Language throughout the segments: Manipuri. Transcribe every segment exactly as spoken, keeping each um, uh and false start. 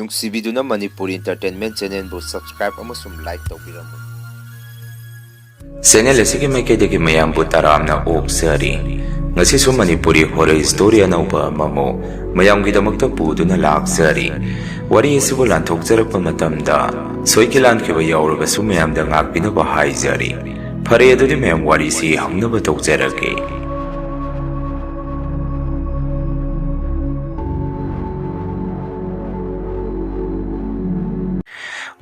ꯅꯨꯡꯁꯤꯕꯤꯗꯨꯅ ꯃꯅꯤꯄꯨꯔꯤ Entertainment Channelꯕꯨ subscribe ꯑꯃꯁꯨꯡ like ꯇꯧꯕꯤꯔꯝꯃꯨ꯫ Channel ꯑꯁꯤꯒꯤ ꯃꯥꯏꯀꯩꯗꯒꯤ ꯃꯌꯥꯝꯕꯨ ꯇꯔꯥꯝꯅ ꯑꯣꯛꯆꯔꯤ꯫ ꯉꯁꯤꯁꯨ ꯃꯅꯤꯄꯨꯔꯤ horror story ꯑꯅꯧꯕ ꯑꯃꯃꯨꯛ ꯃꯌꯥꯝꯒꯤꯗꯃꯛꯇ ꯄꯨꯗꯨꯅ ꯂꯥꯛꯆꯔꯤ꯫ ꯋꯥꯔꯤ ꯑꯁꯤꯕꯨ ꯂꯥꯟꯊꯣꯛꯆꯔꯛꯄ ꯃꯇꯝꯗ ꯁꯣꯏꯈꯤ ꯂꯥꯟꯈꯤꯕ ꯌꯥꯎꯔꯕꯁꯨ ꯃꯌꯥꯝꯗ ꯉꯥꯛꯄꯤꯅꯕ ꯍꯥꯏꯖꯔꯤ꯫ ꯐꯔꯦ, ꯑꯗꯨꯗꯤ ꯃꯌꯥꯝ ꯋꯥꯔꯤꯁꯤ ꯍꯧꯅꯕ ꯇꯧꯖꯔꯒꯦ꯫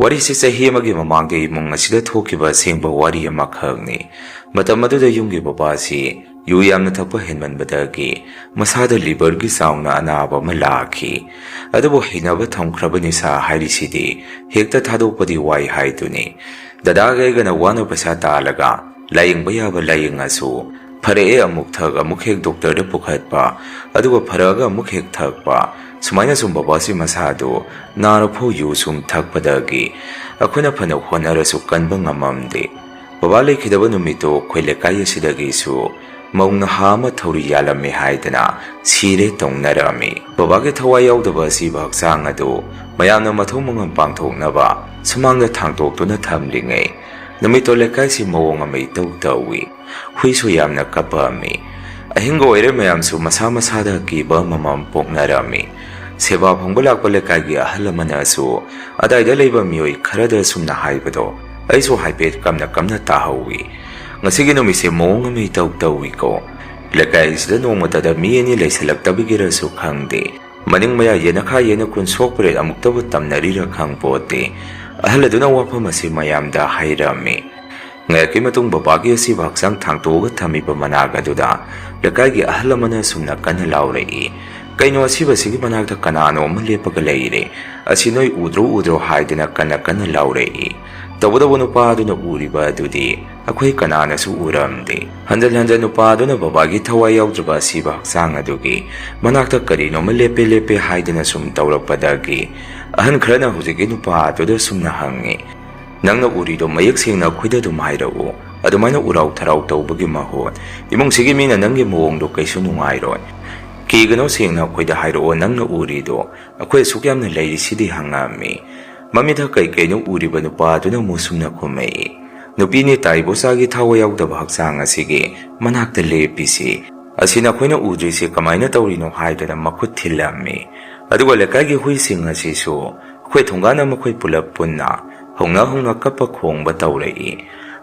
ꯋꯥꯔꯤꯁꯤ ꯆꯍꯤ ꯑꯃꯒꯤ ꯃꯃꯥꯡꯒꯤ ꯏꯃꯨꯡ ꯑꯁꯤꯗ ꯊꯣꯛꯈꯤꯕ ꯑꯁꯦꯡꯕ ꯋꯥꯔꯤ ꯑꯃꯈꯛꯅꯤ꯫ ꯃꯇꯝ ꯑꯗꯨꯗ ꯌꯨꯝꯒꯤ ꯕꯕꯥꯁꯤ ꯌꯨ ꯌꯥꯝꯅ ꯊꯛꯄ ꯍꯦꯟꯃꯟꯕꯗꯒꯤ ꯃꯁꯥꯗ liverꯒꯤ ꯆꯥꯎꯅ ꯑꯅꯥꯕ ꯑꯃ ꯂꯥꯛꯈꯤ꯫ ꯑꯗꯨꯕꯨ ꯍꯩꯅꯕ ꯊꯝꯈ꯭ꯔꯕ ꯅꯤꯁꯥ ꯍꯥꯏꯔꯤꯁꯤꯗꯤ ꯍꯦꯛꯇ ꯊꯥꯗꯣꯛꯄꯗꯤ ꯋꯥꯏ ꯍꯥꯏꯗꯨꯅꯤ꯫ ꯗꯗꯥꯒ ꯑꯩꯒꯅ ꯋꯥꯅ ꯄꯩꯁꯥ ꯇꯥꯜꯂꯒ ꯂꯥꯌꯦꯡꯕ ꯌꯥꯕ ꯂꯥꯌꯦꯡꯉꯁꯨ, ꯐꯔꯛꯑꯦ ꯑꯃꯨꯛ ꯊꯛ, ꯑꯃꯨꯛ ꯍꯦꯛ doctorꯗ ꯄꯨꯈꯠꯄ, ꯑꯗꯨꯒ ꯐꯔꯛꯑꯒ ꯑꯃꯨꯛ ꯍꯦꯛ ꯊꯛꯄ, ꯁꯨꯃꯥꯏꯅ ꯁꯨꯝ ꯕꯕꯥꯁꯤ ꯃꯁꯥꯗꯨ ꯅꯥꯔꯐꯥꯎ ꯌꯨ ꯁꯨꯝ ꯊꯛꯄꯗꯒꯤ ꯑꯩꯈꯣꯏꯅ ꯐꯅ ꯍꯣꯠꯅꯔꯁꯨ ꯀꯟꯕ ꯉꯝꯃꯝꯗꯦ꯫ ꯕꯕꯥ ꯂꯩꯈꯤꯗꯕ ꯅꯨꯃꯤꯠꯇꯨ ꯑꯩꯈꯣꯏ ꯂꯩꯀꯥꯏ ꯑꯁꯤꯗꯒꯤꯁꯨ ꯃꯧ ꯅꯍꯥ ꯑꯃ ꯊꯧꯔꯤ ꯌꯥꯜꯂꯝꯃꯤ ꯍꯥꯏꯗꯅ ꯁꯤꯔꯦ ꯇꯧꯅꯔꯝꯃꯤ꯫ ꯕꯕꯥꯒꯤ ꯊꯋꯥꯏ ꯌꯥꯎꯗꯕ ꯑꯁꯤꯕ ꯍꯛꯆꯥꯡ ꯑꯗꯨ ꯃꯌꯥꯝꯅ ꯃꯊꯧ ꯃꯉꯝ ꯄꯥꯡꯊꯣꯛꯅꯕ ꯁꯨꯃꯥꯡꯗ ꯊꯥꯡꯇꯣꯛꯇꯨꯅ ꯊꯝꯂꯤꯉꯩ, ꯅꯨꯃꯤꯠꯇꯣ ꯂꯩꯀꯥꯏꯁꯤ ꯃꯑꯣꯡ ꯑꯃ ꯏꯇꯧ ꯇꯧꯏ꯫ ꯍꯨꯏꯁꯨ ꯌꯥꯝꯅ ꯀꯞꯄꯝꯃꯤ꯫ ꯑꯍꯤꯡꯒ ꯑꯣꯏꯔꯦ, ꯃꯌꯥꯝꯁꯨ ꯃꯁꯥ ꯃꯁꯥꯗ ꯀꯤꯕ ꯑꯃꯃꯝ ꯄꯣꯛꯅꯔꯝꯃꯤ꯫ ꯁꯦꯕꯥ ꯐꯪꯕ ꯂꯥꯛꯄ ꯂꯩꯀꯥꯏꯒꯤ ꯑꯍꯜ ꯑꯃꯅꯁꯨ ꯑꯗꯥꯏꯗ ꯂꯩꯕ ꯃꯤꯑꯣꯏ ꯈꯔꯗ ꯁꯨꯝꯅ ꯍꯥꯏꯕꯗꯣ ꯑꯩꯁꯨ ꯍꯥꯏꯐꯦꯠ ꯀꯝꯅ ꯀꯝꯅ ꯇꯥꯍꯧꯏ꯫ "ꯉꯁꯤꯒꯤ ꯅꯨꯃꯤꯠꯁꯦ ꯃꯑꯣꯡ ꯑꯃ ꯏꯇꯧ ꯇꯧꯏꯀꯣ꯫ ꯂꯩꯀꯥꯏꯁꯤꯗ ꯅꯣꯡꯃꯇꯗ ꯃꯤ ꯑꯅꯤ ꯂꯩꯁꯜꯂꯛꯇꯕꯒꯤꯔꯁꯨ ꯈꯪꯗꯦ, ꯃꯅꯤꯡ ꯃꯌꯥ ꯌꯦꯅꯈꯥ ꯌꯦꯅ ꯀꯨꯟ ꯁꯣꯛꯄꯔꯦꯠ ꯑꯃꯨꯛꯇꯕꯨ ꯇꯝꯅꯔꯤꯔ ꯈꯪꯄꯣꯠꯇꯦ"꯫ ꯑꯍꯜ ꯑꯗꯨꯅ ꯋꯥꯐꯝ ꯑꯁꯤ ꯃꯌꯥꯝꯗ ꯍꯥꯏꯔꯝꯃꯤ꯫ ꯉꯥꯏꯍꯥꯛꯀꯤ ꯃꯇꯨꯡ ꯕꯕꯥꯒꯤ ꯑꯁꯤꯕ ꯍꯛꯆꯥꯡ ꯊꯥꯡꯇꯣꯛꯑꯒ ꯊꯝꯃꯤꯕ ꯃꯅꯥꯛ ꯑꯗꯨꯗ ꯂꯩꯀꯥꯏꯒꯤ ꯑꯍꯜ ꯑꯃꯅ ꯁꯨꯝꯅ ꯀꯟꯅ ꯂꯥꯎꯔꯛꯏ, "ꯀꯩꯅꯣ, ꯑꯁꯤꯕꯁꯤꯒꯤ ꯃꯅꯥꯛꯇ ꯀꯅꯥꯅꯣ ꯑꯃ ꯂꯦꯞꯄꯒ ꯂꯩꯔꯦ? ꯑꯁꯤ ꯅꯣꯏ ꯎꯗ꯭ꯔꯣ ꯎꯗ꯭ꯔꯣ?" ꯍꯥꯏꯗꯅ ꯀꯟꯅ ꯀꯟꯅ ꯂꯥꯎꯔꯛꯏ꯫ ꯇꯧꯕꯇꯕꯨ ꯅꯨꯄꯥ ꯑꯗꯨꯅ ꯎꯔꯤꯕ ꯑꯗꯨꯗꯤ ꯑꯩꯈꯣꯏ ꯀꯅꯥꯅꯁꯨ ꯎꯔꯝꯗꯦ꯫ ꯍꯟꯖꯟ ꯍꯟꯖꯟ ꯅꯨꯄꯥ ꯑꯗꯨꯅ ꯕꯕꯥꯒꯤ ꯊꯋꯥꯏ ꯌꯥꯎꯗ꯭ꯔꯕ ꯑꯁꯤꯕ ꯍꯛꯆꯥꯡ ꯑꯗꯨꯒꯤ ꯃꯅꯥꯛꯇ ꯀꯔꯤꯅꯣꯃ ꯂꯦꯞꯄꯦ ꯂꯦꯞꯄꯦ ꯍꯥꯏꯗꯅ ꯁꯨꯝ ꯇꯧꯔꯛꯄꯗꯒꯤ ꯑꯍꯟ ꯈꯔꯅ ꯍꯧꯖꯤꯛꯀꯤ ꯅꯨꯄꯥ ꯑꯗꯨꯗ ꯁꯨꯝꯅ ꯍꯪꯉꯤ, "ꯅꯪꯅ ꯎꯔꯤꯗꯣ ꯃꯌꯦꯛ ꯁꯦꯡꯅ ꯑꯩꯈꯣꯏꯗ ꯑꯗꯨꯝ ꯍꯥꯏꯔꯛꯎ꯫ ꯑꯗꯨꯃꯥꯏꯅ ꯎꯔꯥꯎ ꯊꯔꯥꯎ ꯇꯧꯕꯒꯤ ꯃꯍꯨꯠ, ꯏꯃꯨꯡꯁꯤꯒꯤ ꯃꯤꯅ ꯅꯪꯒꯤ ꯃꯑꯣꯡꯗꯣ ꯀꯩꯁꯨ ꯅꯨꯡꯉꯥꯏꯔꯣꯏ꯫ "ꯀꯤꯒꯅꯣ, ꯁꯦꯡꯅ ꯑꯩꯈꯣꯏꯗ ꯍꯥꯏꯔꯛꯑꯣ, ꯅꯪꯅ ꯎꯔꯤꯗꯣ, ꯑꯩꯈꯣꯏ ꯑꯁꯨꯛ ꯌꯥꯝꯅ ꯂꯩꯔꯤꯁꯤꯗꯤ?" ꯍꯪꯉꯛꯑꯝꯃꯤ꯫ ꯃꯃꯤꯠꯇ ꯀꯩ ꯀꯩꯅꯣ ꯎꯔꯤꯕ ꯅꯨꯄꯥ ꯑꯗꯨꯅ ꯑꯃꯨꯛ ꯁꯨꯝꯅ ꯈꯨꯝꯃꯛꯏ, "ꯅꯨꯄꯤꯅꯤ, ꯇꯥꯏꯕꯣꯆꯥꯒꯤ ꯊꯋꯥꯏ ꯌꯥꯎꯗꯕ ꯍꯛꯆꯥꯡ ꯑꯁꯤꯒꯤ ꯃꯅꯥꯛꯇ ꯂꯦꯞꯄꯤꯁꯤ꯫ ꯑꯁꯤ ꯅꯈꯣꯏꯅ ꯎꯗ꯭ꯔꯤꯁꯤ ꯀꯃꯥꯏꯅ ꯇꯧꯔꯤꯅꯣ?" ꯍꯥꯏꯗꯨꯅ ꯃꯈꯨꯠ ꯊꯤꯜꯂꯝꯃꯤ꯫ ꯑꯗꯨꯒ ꯂꯩꯀꯥꯏꯒꯤ ꯍꯨꯏꯁꯤꯡ ꯑꯁꯤꯁꯨ ꯑꯩꯈꯣꯏ ꯊꯣꯡꯒꯥꯟꯗ ꯃꯈꯣꯏ ꯄꯨꯂꯞ ꯄꯨꯟꯅ ꯍꯧꯅ ꯍꯧꯅ ꯀꯞꯄ ꯈꯣꯡꯕ ꯇꯧꯔꯛꯏ꯫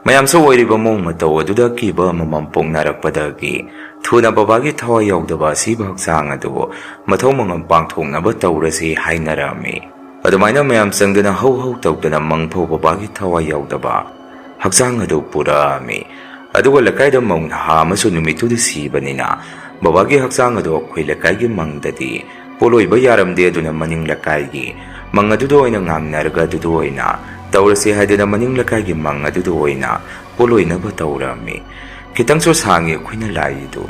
ꯃꯌꯥꯝꯁꯨ ꯑꯣꯏꯔꯤꯕ ꯃꯑꯣꯡ ꯃꯇꯧ ꯑꯗꯨꯗ ꯑꯀꯤꯕ ꯑꯃꯃꯝ ꯄꯣꯛꯅꯔꯛꯄꯗꯒꯤ ꯊꯨꯅ ꯕꯕꯥꯒꯤ ꯊꯋꯥꯏ ꯌꯥꯎꯗꯕ ꯑꯁꯤꯕ ꯍꯛꯆꯥꯡ ꯑꯗꯨ ꯃꯊꯧ ꯃꯉꯝ ꯄꯥꯡꯊꯣꯛꯅꯕ ꯇꯧꯔꯁꯤ ꯍꯥꯏꯅꯔꯝꯃꯤ꯫ ꯑꯗꯨꯃꯥꯏꯅ ꯃꯌꯥꯝ ꯆꯪꯗꯨꯅ ꯍꯧ ꯍꯧ ꯇꯧꯗꯨꯅ ꯃꯪꯐꯧ ꯕꯕꯥꯒꯤ ꯊꯋꯥꯏ ꯌꯥꯎꯗꯕ ꯍꯛꯆꯥꯡ ꯑꯗꯨ ꯄꯨꯔꯛꯑꯝꯃꯤ꯫ ꯑꯗꯨꯒ ꯂꯩꯀꯥꯏꯗ ꯃꯧ ꯅꯍꯥ ꯑꯃꯁꯨ ꯅꯨꯃꯤꯠꯇꯨꯗ ꯁꯤꯕꯅꯤꯅ ꯕꯕꯥꯒꯤ ꯍꯛꯆꯥꯡ ꯑꯗꯨ ꯑꯩꯈꯣꯏ ꯂꯩꯀꯥꯏꯒꯤ ꯃꯪꯗꯗꯤ ꯄꯣꯠꯂꯣꯏꯕ ꯌꯥꯔꯝꯗꯦ꯫ ꯑꯗꯨꯅ ꯃꯅꯤꯡ ꯂꯩꯀꯥꯏꯒꯤ ꯃꯪ ꯑꯗꯨꯗ ꯑꯣꯏꯅ ꯉꯥꯡꯅꯔꯒ ꯑꯗꯨꯗ ꯑꯣꯏꯅ ꯇꯧꯔꯁꯤ ꯍꯥꯏꯗꯨꯅ ꯃꯅꯤꯡ ꯂꯩꯀꯥꯏꯒꯤ ꯃꯪ ꯑꯗꯨꯗ ꯑꯣꯏꯅ ꯄꯣꯠꯂꯣꯏꯅꯕ ꯇꯧꯔꯝꯃꯤ꯫ ꯈꯤꯇꯪꯁꯨ ꯁꯥꯡꯉꯤ ꯑꯩꯈꯣꯏꯅ ꯂꯥꯛꯏꯗꯨ꯫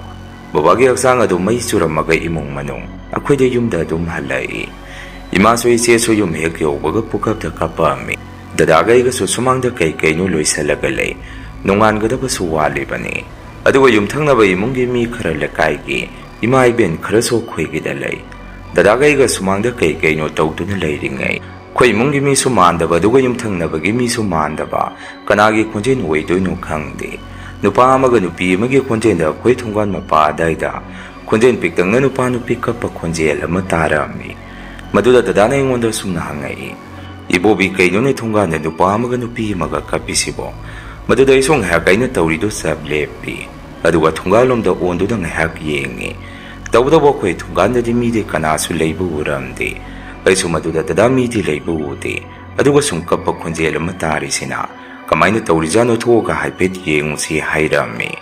ꯕꯕꯥꯒꯤ ꯍꯛꯆꯥꯡ ꯑꯗꯨ ꯃꯩ ꯆꯨꯔꯝꯃꯒ ꯏꯃꯨꯡ ꯃꯅꯨꯡ ꯑꯩꯈꯣꯏꯗ ꯌꯨꯝꯗ ꯑꯗꯨꯝ ꯍꯜꯂꯛꯏ꯫ ꯏꯃꯥꯁꯨ ꯏꯆꯦꯁꯨ ꯌꯨꯝ ꯍꯦꯛ ꯌꯧꯕꯒ ꯄꯨꯀꯞꯇ ꯀꯞꯄꯛꯑꯝꯃꯤ꯫ ꯗꯗꯥꯒ ꯑꯩꯒꯁꯨ ꯁꯨꯃꯥꯡꯗ ꯀꯩ ꯀꯩꯅꯣ ꯂꯣꯏꯁꯤꯜꯂꯒ ꯂꯩ꯫ ꯅꯣꯡꯉꯥꯟꯒꯗꯕꯁꯨ ꯋꯥꯠꯂꯤꯕꯅꯤ꯫ ꯑꯗꯨꯒ ꯌꯨꯝꯊꯪꯅꯕ ꯏꯃꯨꯡꯒꯤ ꯃꯤ ꯈꯔ, ꯂꯩꯀꯥꯏꯒꯤ ꯏꯃꯥ ꯏꯕꯦꯟ ꯈꯔꯁꯨ ꯑꯩꯈꯣꯏꯒꯤꯗ ꯂꯩ꯫ ꯗꯗꯥꯒ ꯑꯩꯒ ꯁꯨꯃꯥꯡꯗ ꯀꯩ ꯀꯩꯅꯣ ꯇꯧꯗꯨꯅ ꯂꯩꯔꯤꯉꯩ, ꯑꯩꯈꯣꯏ ꯏꯃꯨꯡꯒꯤ ꯃꯤꯁꯨ ꯃꯥꯟꯗꯕ, ꯑꯗꯨꯒ ꯌꯨꯝꯊꯪꯅꯕꯒꯤ ꯃꯤꯁꯨ ꯃꯥꯟꯗꯕ, ꯀꯅꯥꯒꯤ ꯈꯣꯟꯖꯦꯜ ꯑꯣꯏꯗꯣꯏꯅꯣ ꯈꯪꯗꯦ꯫ ꯅꯨꯄꯥ ꯑꯃꯒ ꯅꯨꯄꯤ ꯑꯃꯒꯤ ꯈꯣꯟꯖꯦꯜꯗ ꯑꯩꯈꯣꯏ ꯊꯣꯡꯒꯥꯟ ꯃꯄꯥ ꯑꯗꯥꯏꯗ ꯈꯣꯟꯖꯦꯜ ꯄꯤꯛꯇꯛꯅ ꯅꯨꯄꯥ ꯅꯨꯄꯤ ꯀꯞꯄ ꯈꯣꯟꯖꯦꯜ ꯑꯃ ꯇꯥꯔꯝꯃꯤ꯫ ꯃꯗꯨꯗ ꯗꯗꯥꯅ ꯑꯩꯉꯣꯟꯗ ꯁꯨꯝꯅ ꯍꯪꯉꯛꯏ, "ꯏꯕꯣꯕꯤ, ꯀꯩꯅꯣꯅꯦ ꯊꯣꯡꯒꯥꯟꯗ ꯅꯨꯄꯥ ꯑꯃꯒ ꯅꯨꯄꯤ ꯑꯃꯒ ꯀꯞꯄꯤꯁꯤꯕꯣ?" ꯃꯗꯨꯗ ꯑꯩꯁꯨ ꯉꯥꯏꯍꯥꯛ ꯑꯩꯅ ꯇꯧꯔꯤꯗꯨ ꯆꯞ ꯂꯦꯞꯄꯤ꯫ ꯑꯗꯨꯒ ꯊꯣꯡꯒꯥꯜꯂꯣꯝꯗ ꯑꯣꯟꯗꯨꯅ ꯉꯥꯏꯍꯥꯛ ꯌꯦꯡꯉꯤ꯫ ꯇꯧꯕꯇꯕꯨ ꯑꯩꯈꯣꯏ ꯊꯣꯡꯒꯥꯟꯗꯗꯤ ꯃꯤꯗꯤ ꯀꯅꯥꯁꯨ ꯂꯩꯕ ꯎꯔꯝꯗꯦ꯫ ꯑꯩꯁꯨ ꯃꯗꯨꯗ, "ꯗꯗꯥ, ꯃꯤꯗꯤ ꯂꯩꯕ ꯎꯗꯦ꯫ ꯑꯗꯨꯒ ꯁꯨꯝ ꯀꯞꯄ ꯈꯣꯟꯖꯦꯜ ꯑꯃ ꯇꯥꯔꯤꯁꯤꯅ ꯀꯃꯥꯏꯅ ꯇꯧꯔꯤꯖꯥꯠꯅꯣ? ꯊꯣꯛꯑꯒ ꯍꯥꯏꯐꯦꯠ ꯌꯦꯡꯉꯨꯁꯤ" ꯍꯥꯏꯔꯝꯃꯤ꯫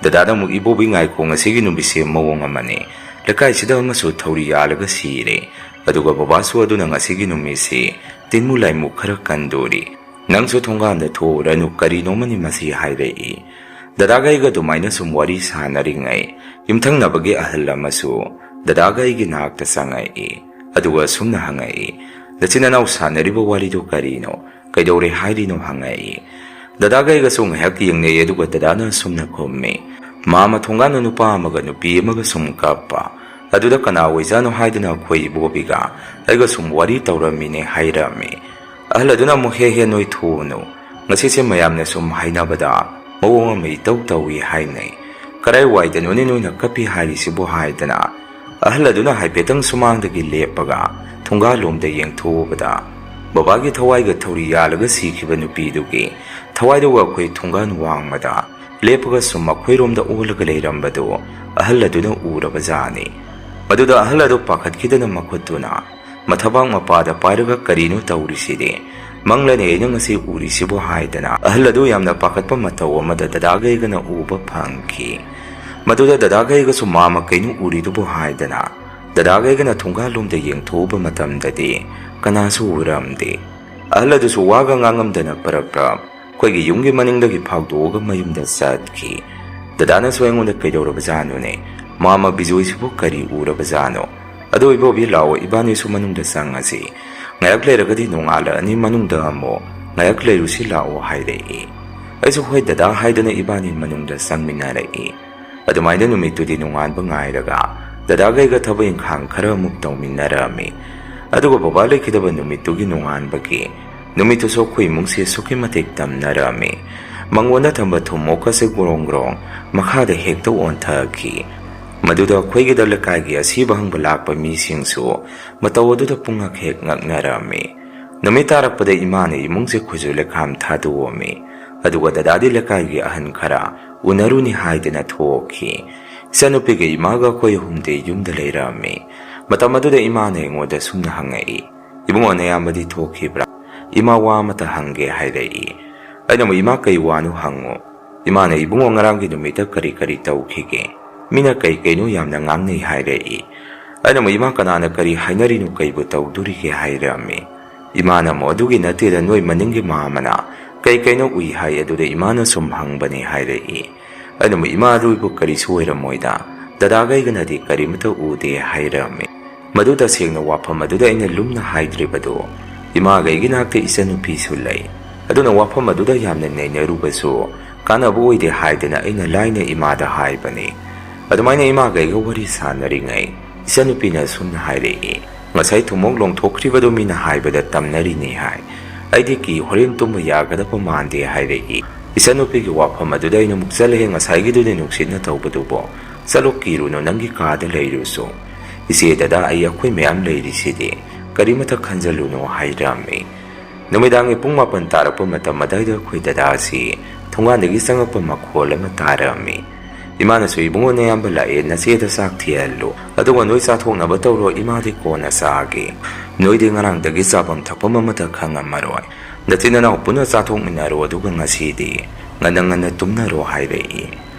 ꯗꯗꯥꯗ ꯑꯃꯨꯛ, "ꯏꯕꯣꯕꯤ, ꯉꯥꯏꯈꯣ, ꯉꯁꯤꯒꯤ ꯅꯨꯃꯤꯠꯁꯦ ꯃꯑꯣꯡ ꯑꯃꯅꯤ꯫ ꯂꯩꯀꯥꯏꯁꯤꯗ ꯑꯃꯁꯨ ꯊꯧꯔꯤ ꯌꯥꯜꯂꯒ ꯁꯤꯔꯦ꯫ ꯑꯗꯨꯒ ꯕꯕꯥꯁꯨ ꯑꯗꯨꯅ ꯉꯁꯤꯒꯤ ꯅꯨꯃꯤꯠꯁꯤ ꯇꯤꯟꯃꯨ ꯂꯥꯏꯃꯨ ꯈꯔ ꯀꯟꯗꯣꯔꯤ꯫ ꯅꯪꯁꯨ ꯊꯣꯡꯒꯥꯟꯗ ꯊꯣꯛꯎꯔꯅꯨ, ꯀꯔꯤꯅꯣꯃꯅꯤ ꯃꯁꯤ" ꯍꯥꯏꯔꯛꯏ꯫ ꯗꯗꯥꯒ ꯑꯩꯒ ꯑꯗꯨꯃꯥꯏꯅ ꯁꯨꯝ ꯋꯥꯔꯤ ꯁꯥꯟꯅꯔꯤꯉꯩ, ꯌꯨꯝꯊꯪꯅꯕꯒꯤ ꯑꯍꯜ ꯑꯃꯁꯨ ꯗꯗꯥꯒ ꯑꯩꯒꯤ ꯅꯥꯛꯇ ꯆꯪꯉꯛꯏ꯫ ꯑꯗꯨꯒ ꯁꯨꯝꯅ ꯍꯪꯉꯛꯏ, "ꯅꯆꯤꯟ ꯅꯅꯥꯎ ꯁꯥꯟꯅꯔꯤꯕ ꯋꯥꯔꯤꯗꯨ ꯀꯔꯤꯅꯣ? ꯀꯩꯗꯧꯔꯦ ꯍꯥꯏꯔꯤꯅꯣ?" ꯍꯪꯉꯛꯏ꯫ ꯗꯗꯥꯒ ꯑꯩꯒꯁꯨ ꯉꯥꯏꯍꯥꯛ ꯌꯦꯡꯅꯩ, ꯑꯗꯨꯒ ꯗꯗꯥꯅ ꯁꯨꯝꯅ ꯈꯨꯝꯃꯤ, "ꯃꯥꯃ, ꯊꯣꯡꯒꯥꯟꯗ ꯅꯨꯄꯥ ꯑꯃꯒ ꯅꯨꯄꯤ ꯑꯃꯒ ꯁꯨꯝ ꯀꯞꯄ꯫ ꯑꯗꯨꯗ ꯀꯅꯥ ꯑꯣꯏꯖꯥꯠꯅꯣ ꯍꯥꯏꯗꯨꯅ ꯑꯩꯈꯣꯏ ꯏꯕꯣꯕꯤꯒ ꯑꯩꯒ ꯁꯨꯝ ꯋꯥꯔꯤ ꯇꯧꯔꯝꯃꯤꯅꯦ ꯍꯥꯏꯔꯝꯃꯤ꯫ ꯑꯍꯜ ꯑꯗꯨꯅ ꯑꯃꯨꯛ, "ꯍꯦ ꯍꯦ, ꯅꯣꯏ ꯊꯣꯛꯎꯅꯨ, ꯉꯁꯤꯁꯦ ꯃꯌꯥꯝꯅ ꯁꯨꯝ ꯍꯥꯏꯅꯕꯗ ꯃꯑꯣꯡ ꯑꯃ ꯏꯇꯧ ꯇꯧꯏ ꯍꯥꯏꯅꯩ꯫ ꯀꯔꯥꯏ ꯋꯥꯏꯗꯅꯣꯅꯦ ꯅꯣꯏꯅ ꯀꯞꯄꯤ ꯍꯥꯏꯔꯤꯁꯤꯕꯨ?" ꯍꯥꯏꯗꯅ ꯑꯍꯜ ꯑꯗꯨꯅ ꯍꯥꯏꯐꯦꯠꯇꯪ ꯁꯨꯃꯥꯡꯗꯒꯤ ꯂꯦꯞꯄꯒ ꯊꯣꯡꯒꯥꯜꯂꯣꯝꯗ ꯌꯦꯡꯊꯣꯛꯎꯕꯗ, ꯕꯕꯥꯒꯤ ꯊꯋꯥꯏꯒ ꯊꯧꯔꯤ ꯌꯥꯜꯂꯒ ꯁꯤꯈꯤꯕ ꯅꯨꯄꯤꯗꯨꯒꯤ ꯊꯋꯥꯏꯗꯨꯒ ꯑꯩꯈꯣꯏ ꯊꯣꯡꯒꯥꯜ ꯋꯥꯡꯃꯗ ꯂꯦꯞꯄꯒ ꯁꯨꯝ ꯃꯈꯣꯏꯔꯣꯝꯗ ꯑꯣꯜꯂꯒ ꯂꯩꯔꯝꯕꯗꯨ ꯑꯍꯜ ꯑꯗꯨꯅ ꯎꯔꯕꯖꯥꯠꯅꯤ꯫ ꯃꯗꯨꯗ ꯑꯍꯜ ꯑꯗꯨ ꯄꯥꯈꯠꯈꯤꯗꯅ ꯃꯈꯨꯠꯇꯨꯅ ꯃꯊꯕꯥꯛ ꯃꯄꯥꯗ ꯄꯥꯏꯔꯒ, "ꯀꯔꯤꯅꯣ ꯇꯧꯔꯤꯁꯤꯗꯤ? ꯃꯪꯂꯅꯦ ꯑꯩꯅ ꯉꯁꯤ ꯎꯔꯤꯁꯤꯕꯨ?" ꯍꯥꯏꯗꯅ ꯑꯍꯜ ꯑꯗꯨ ꯌꯥꯝꯅ ꯄꯥꯈꯠꯄ ꯃꯇꯧ ꯑꯃꯗ ꯗꯗꯥꯒꯩꯒꯅ ꯎꯕ ꯐꯪꯈꯤ꯫ ꯃꯗꯨꯗ ꯗꯗꯥꯒꯩꯒꯁꯨ, "ꯃꯥꯃ, ꯀꯩꯅꯣ ꯎꯔꯤꯗꯨꯕꯨ?" ꯍꯥꯏꯗꯅ ꯗꯗꯥꯒꯩꯒꯅ ꯊꯣꯡꯒꯥꯜꯂꯣꯝꯗ ꯌꯦꯡꯊꯣꯛꯎꯕ ꯃꯇꯝꯗꯗꯤ ꯀꯅꯥꯁꯨ ꯎꯔꯝꯗꯦ꯫ ꯑꯍꯜ ꯑꯗꯨꯁꯨ ꯋꯥꯒ ꯉꯥꯡꯉꯝꯗꯅ ꯄꯔꯞ ꯄꯔꯞ ꯑꯩꯈꯣꯏꯒꯤ ꯌꯨꯝꯒꯤ ꯃꯅꯤꯡꯗꯒꯤ ꯐꯥꯎꯗꯣꯛꯑꯒ ꯃꯌꯨꯝꯗ ꯆꯠꯈꯤ꯫ ꯗꯗꯥꯅꯁꯨ ꯑꯩꯉꯣꯟꯗ, "ꯀꯩꯗꯧꯔꯕꯖꯥꯠꯅꯣꯅꯦ? ꯃꯥꯃ ꯕꯤꯖꯣꯏꯁꯤꯕꯨ ꯀꯔꯤ ꯎꯔꯕꯖꯥꯠꯅꯣ? ꯑꯗꯣ ꯏꯕꯣꯕꯤ, ꯂꯥꯛꯑꯣ, ꯏꯕꯥꯅꯤꯁꯨ ꯃꯅꯨꯡꯗ ꯆꯪꯉꯁꯤ꯫ ꯉꯥꯏꯍꯥꯛ ꯂꯩꯔꯒꯗꯤ ꯅꯣꯡꯉꯥꯜꯂꯛꯑꯅꯤ, ꯃꯅꯨꯡꯗ ꯑꯃꯨꯛ ꯉꯥꯏꯍꯥꯛ ꯂꯩꯔꯨꯁꯤ ꯂꯥꯛꯑꯣ," ꯍꯥꯏꯔꯛꯏ꯫ ꯑꯩꯁꯨ "ꯍꯣꯏ ꯗꯗꯥ" ꯍꯥꯏꯗꯨꯅ ꯏꯕꯥꯅꯤ ꯃꯅꯨꯡꯗ ꯆꯪꯃꯤꯟꯅꯔꯛꯏ꯫ ꯑꯗꯨꯃꯥꯏꯅ ꯅꯨꯃꯤꯠꯇꯨꯗꯤ ꯅꯣꯡꯉꯥꯟꯕ ꯉꯥꯏꯔꯒ ꯗꯗꯥꯒꯩꯒ ꯊꯕꯛ ꯏꯪꯈꯥꯡ ꯈꯔ ꯑꯃꯨꯛ ꯇꯧꯃꯤꯟꯅꯔꯝꯃꯤ꯫ ꯑꯗꯨꯒ ꯕꯕꯥ ꯂꯩꯈꯤꯗꯕ ꯅꯨꯃꯤꯠꯇꯨꯒꯤ ꯅꯣꯡꯉꯥꯟꯕꯒꯤ ꯅꯨꯃꯤꯠꯇꯨꯁꯨ ꯑꯩꯈꯣꯏ ꯏꯃꯨꯡꯁꯦ ꯑꯁꯨꯛꯀꯤ ꯃꯇꯤꯛ ꯇꯝꯅꯔꯝꯃꯤ꯫ ꯃꯉꯣꯟꯗ ꯊꯝꯕ ꯊꯨꯝꯃꯣꯛꯀꯁꯦ ꯒ꯭ꯔꯣꯡ ꯒ꯭ꯔꯣꯡ ꯃꯈꯥꯗ ꯍꯦꯛꯇ ꯑꯣꯟꯊꯈꯤ꯫ ꯃꯗꯨꯗ ꯑꯩꯈꯣꯏꯒꯤꯗ ꯂꯩꯀꯥꯏꯒꯤ ꯑꯁꯤꯕ ꯍꯪꯕ ꯂꯥꯛꯄ ꯃꯤꯁꯤꯡꯁꯨ ꯃꯇꯧ ꯑꯗꯨꯗ ꯄꯨꯡꯉꯛ ꯍꯦꯛ ꯉꯛꯅꯔꯝꯃꯤ꯫ ꯅꯨꯃꯤꯠ ꯇꯥꯔꯛꯄꯗ ꯏꯃꯥꯅ ꯏꯃꯨꯡꯁꯦ ꯈꯨꯖꯨ ꯂꯩꯈꯥꯝ ꯊꯥꯗꯣꯛꯑꯝꯃꯤ꯫ ꯑꯗꯨꯒ ꯗꯗꯥꯗꯤ ꯂꯩꯀꯥꯏꯒꯤ ꯑꯍꯟ ꯈꯔ ꯎꯅꯔꯨꯅꯤ ꯍꯥꯏꯗꯅ ꯊꯣꯛꯈꯤ꯫ ꯏꯆꯟꯅꯨꯄꯤꯒ ꯏꯃꯥꯒ ꯑꯩꯈꯣꯏ ꯑꯍꯨꯝꯗꯤ ꯌꯨꯝꯗ ꯂꯩꯔꯝꯃꯤ꯫ ꯃꯇꯝ ꯑꯗꯨꯗ ꯏꯃꯥꯅ ꯑꯩꯉꯣꯟꯗ ꯁꯨꯝꯅ ꯍꯪꯉꯛꯏ, "ꯏꯕꯨꯡꯉꯣ, ꯅꯌꯥꯝꯕꯗꯤ ꯊꯣꯛꯈꯤꯕ꯭ꯔꯥ? ꯏꯃꯥ ꯋꯥ ꯑꯃꯇ ꯍꯪꯒꯦ," ꯍꯥꯏꯔꯛꯏ꯫ ꯑꯩꯅ ꯑꯃꯨꯛ, "ꯏꯃꯥ, ꯀꯩ ꯋꯥꯅꯣ ꯍꯪꯉꯨ?" ꯏꯃꯥꯅ, "ꯏꯕꯨꯡꯉꯣ, ꯉꯔꯥꯡꯒꯤ ꯅꯨꯃꯤꯠꯇ ꯀꯔꯤ ꯀꯔꯤ ꯇꯧꯈꯤꯒꯦ? ꯃꯤꯅ ꯀꯩ ꯀꯩꯅꯣ ꯌꯥꯝꯅ ꯉꯥꯡꯅꯩ," ꯍꯥꯏꯔꯛꯏ꯫ ꯑꯩꯅ ꯑꯃꯨꯛ, "ꯏꯃꯥ, ꯀꯅꯥꯅ ꯀꯔꯤ ꯍꯥꯏꯅꯔꯤꯅꯣ, ꯀꯩꯕꯨ ꯇꯧꯗꯣꯔꯤꯒꯦ?" ꯍꯥꯏꯔꯝꯃꯤ꯫ ꯏꯃꯥꯅ ꯑꯃꯨꯛ, "ꯑꯗꯨꯒꯤ ꯅꯠꯇꯦꯗ, ꯅꯣꯏ ꯃꯅꯤꯡꯒꯤ ꯃꯥꯃꯅ ꯀꯩ ꯀꯩꯅꯣ ꯎꯏ ꯍꯥꯏ, ꯑꯗꯨꯗ ꯏꯃꯥꯅ ꯁꯨꯝ ꯍꯪꯕꯅꯤ," ꯍꯥꯏꯔꯛꯏ꯫ ꯑꯩꯅ ꯑꯃꯨꯛ, "ꯏꯃꯥ, ꯑꯗꯨꯏꯕꯨ ꯀꯔꯤꯁꯨ ꯑꯣꯏꯔꯝꯃꯣꯏꯗ, ꯗꯗꯥꯒꯩꯒꯅꯗꯤ ꯀꯔꯤꯃꯇ ꯎꯗꯦ," ꯍꯥꯏꯔꯝꯃꯤ꯫ ꯃꯗꯨ ꯇꯁꯦꯡꯅ ꯋꯥꯐꯝ ꯑꯗꯨꯗ ꯑꯩꯅ ꯂꯨꯝꯅ ꯍꯥꯏꯗ꯭ꯔꯤꯕꯗꯨ ꯏꯃꯥꯒꯩꯒꯤ ꯅꯥꯛꯇ ꯏꯆꯟꯅꯨꯄꯤꯁꯨ ꯂꯩ꯫ ꯑꯗꯨꯅ ꯋꯥꯐꯝ ꯑꯗꯨꯗ ꯌꯥꯝꯅ ꯅꯩꯅꯔꯨꯕꯁꯨ ꯀꯥꯟꯅꯕ ꯑꯣꯏꯗꯦ ꯍꯥꯏꯗꯅ ꯑꯩꯅ ꯂꯥꯏꯅ ꯏꯃꯥꯗ ꯍꯥꯏꯕꯅꯤ꯫ ꯑꯗꯨꯃꯥꯏꯅ ꯏꯃꯥꯒ ꯑꯩꯒ ꯋꯥꯔꯤ ꯁꯥꯟꯅꯔꯤꯉꯩ, ꯏꯆꯟꯅꯨꯄꯤꯅ ꯑꯁꯨꯝꯅ ꯍꯥꯏꯔꯛꯏ, "ꯉꯁꯥꯏ ꯊꯨꯝꯃꯣꯛ ꯂꯣꯡꯊꯣꯛꯈ꯭ꯔꯤꯕꯗꯨ ꯃꯤꯅ ꯍꯥꯏꯕꯗ ꯇꯝꯅꯔꯤꯅꯤ ꯍꯥꯏ꯫ ꯑꯩꯗꯤ ꯀꯤ, ꯍꯣꯔꯦꯟ ꯇꯨꯝꯕ ꯌꯥꯒꯗꯕ ꯃꯥꯟꯗꯦ" ꯍꯥꯏꯔꯛꯏ꯫ ꯏꯆꯟꯅꯨꯄꯤꯒꯤ ꯋꯥꯐꯝ ꯑꯗꯨꯗ ꯑꯩꯅ ꯑꯃꯨꯛ ꯆꯠꯂꯦ, "ꯉꯁꯥꯏꯒꯤꯗꯨꯗꯤ ꯅꯨꯡꯁꯤꯠꯅ ꯇꯧꯕꯗꯨꯕꯣ? ꯆꯠꯂꯣ, ꯀꯤꯔꯨꯅꯨ, ꯅꯪꯒꯤ ꯀꯥꯗ ꯂꯩꯔꯨꯁꯨ꯫ ꯏꯆꯦ, ꯗꯗꯥ, ꯑꯩ, ꯑꯩꯈꯣꯏ ꯃꯌꯥꯝ ꯂꯩꯔꯤꯁꯤꯗꯤ, ꯀꯔꯤꯃꯇ ꯈꯟꯖꯜꯂꯨꯅꯨ" ꯍꯥꯏꯔꯝꯃꯤ꯫ ꯅꯨꯃꯤꯗꯥꯡꯒꯤ ꯄꯨꯡ ꯃꯥꯄꯟ ꯇꯥꯔꯛꯄ ꯃꯇꯝ ꯑꯗꯨꯋꯥꯏꯗ ꯑꯩꯈꯣꯏ ꯗꯗꯥ ꯑꯁꯤ ꯊꯣꯡꯒꯥꯟꯗꯒꯤ ꯆꯪꯉꯛꯄ ꯃꯈꯣꯜ ꯑꯃ ꯇꯥꯔꯝꯃꯤ꯫ ꯏꯃꯥꯅꯁꯨ, "ꯏꯕꯨꯡꯉꯣ, ꯅꯌꯥꯝꯕ ꯂꯥꯛꯑꯦ, ꯅꯆꯦꯗ ꯆꯥꯛ ꯊꯤꯍꯜꯂꯨ, ꯑꯗꯨꯒ ꯅꯣꯏ ꯆꯥꯊꯣꯛꯅꯕ ꯇꯧꯔꯣ, ꯏꯃꯥꯗꯤ ꯀꯣꯟꯅ ꯆꯥꯒꯦ꯫ ꯅꯣꯏꯗꯤ ꯉꯔꯥꯡꯗꯒꯤ ꯆꯥꯐꯝ ꯊꯛꯐꯝ ꯑꯃꯠꯇ ꯈꯪꯉꯝꯃꯔꯣꯏ꯫ ꯅꯆꯤꯟ ꯅꯅꯥꯎ ꯄꯨꯟꯅ ꯆꯥꯊꯣꯛꯃꯤꯟꯅꯔꯣ, ꯑꯗꯨꯒ ꯉꯁꯤꯗꯤ ꯉꯟꯅ ꯉꯟꯅ ꯇꯨꯝꯅꯔꯣ" ꯍꯥꯏꯔꯛꯏ꯫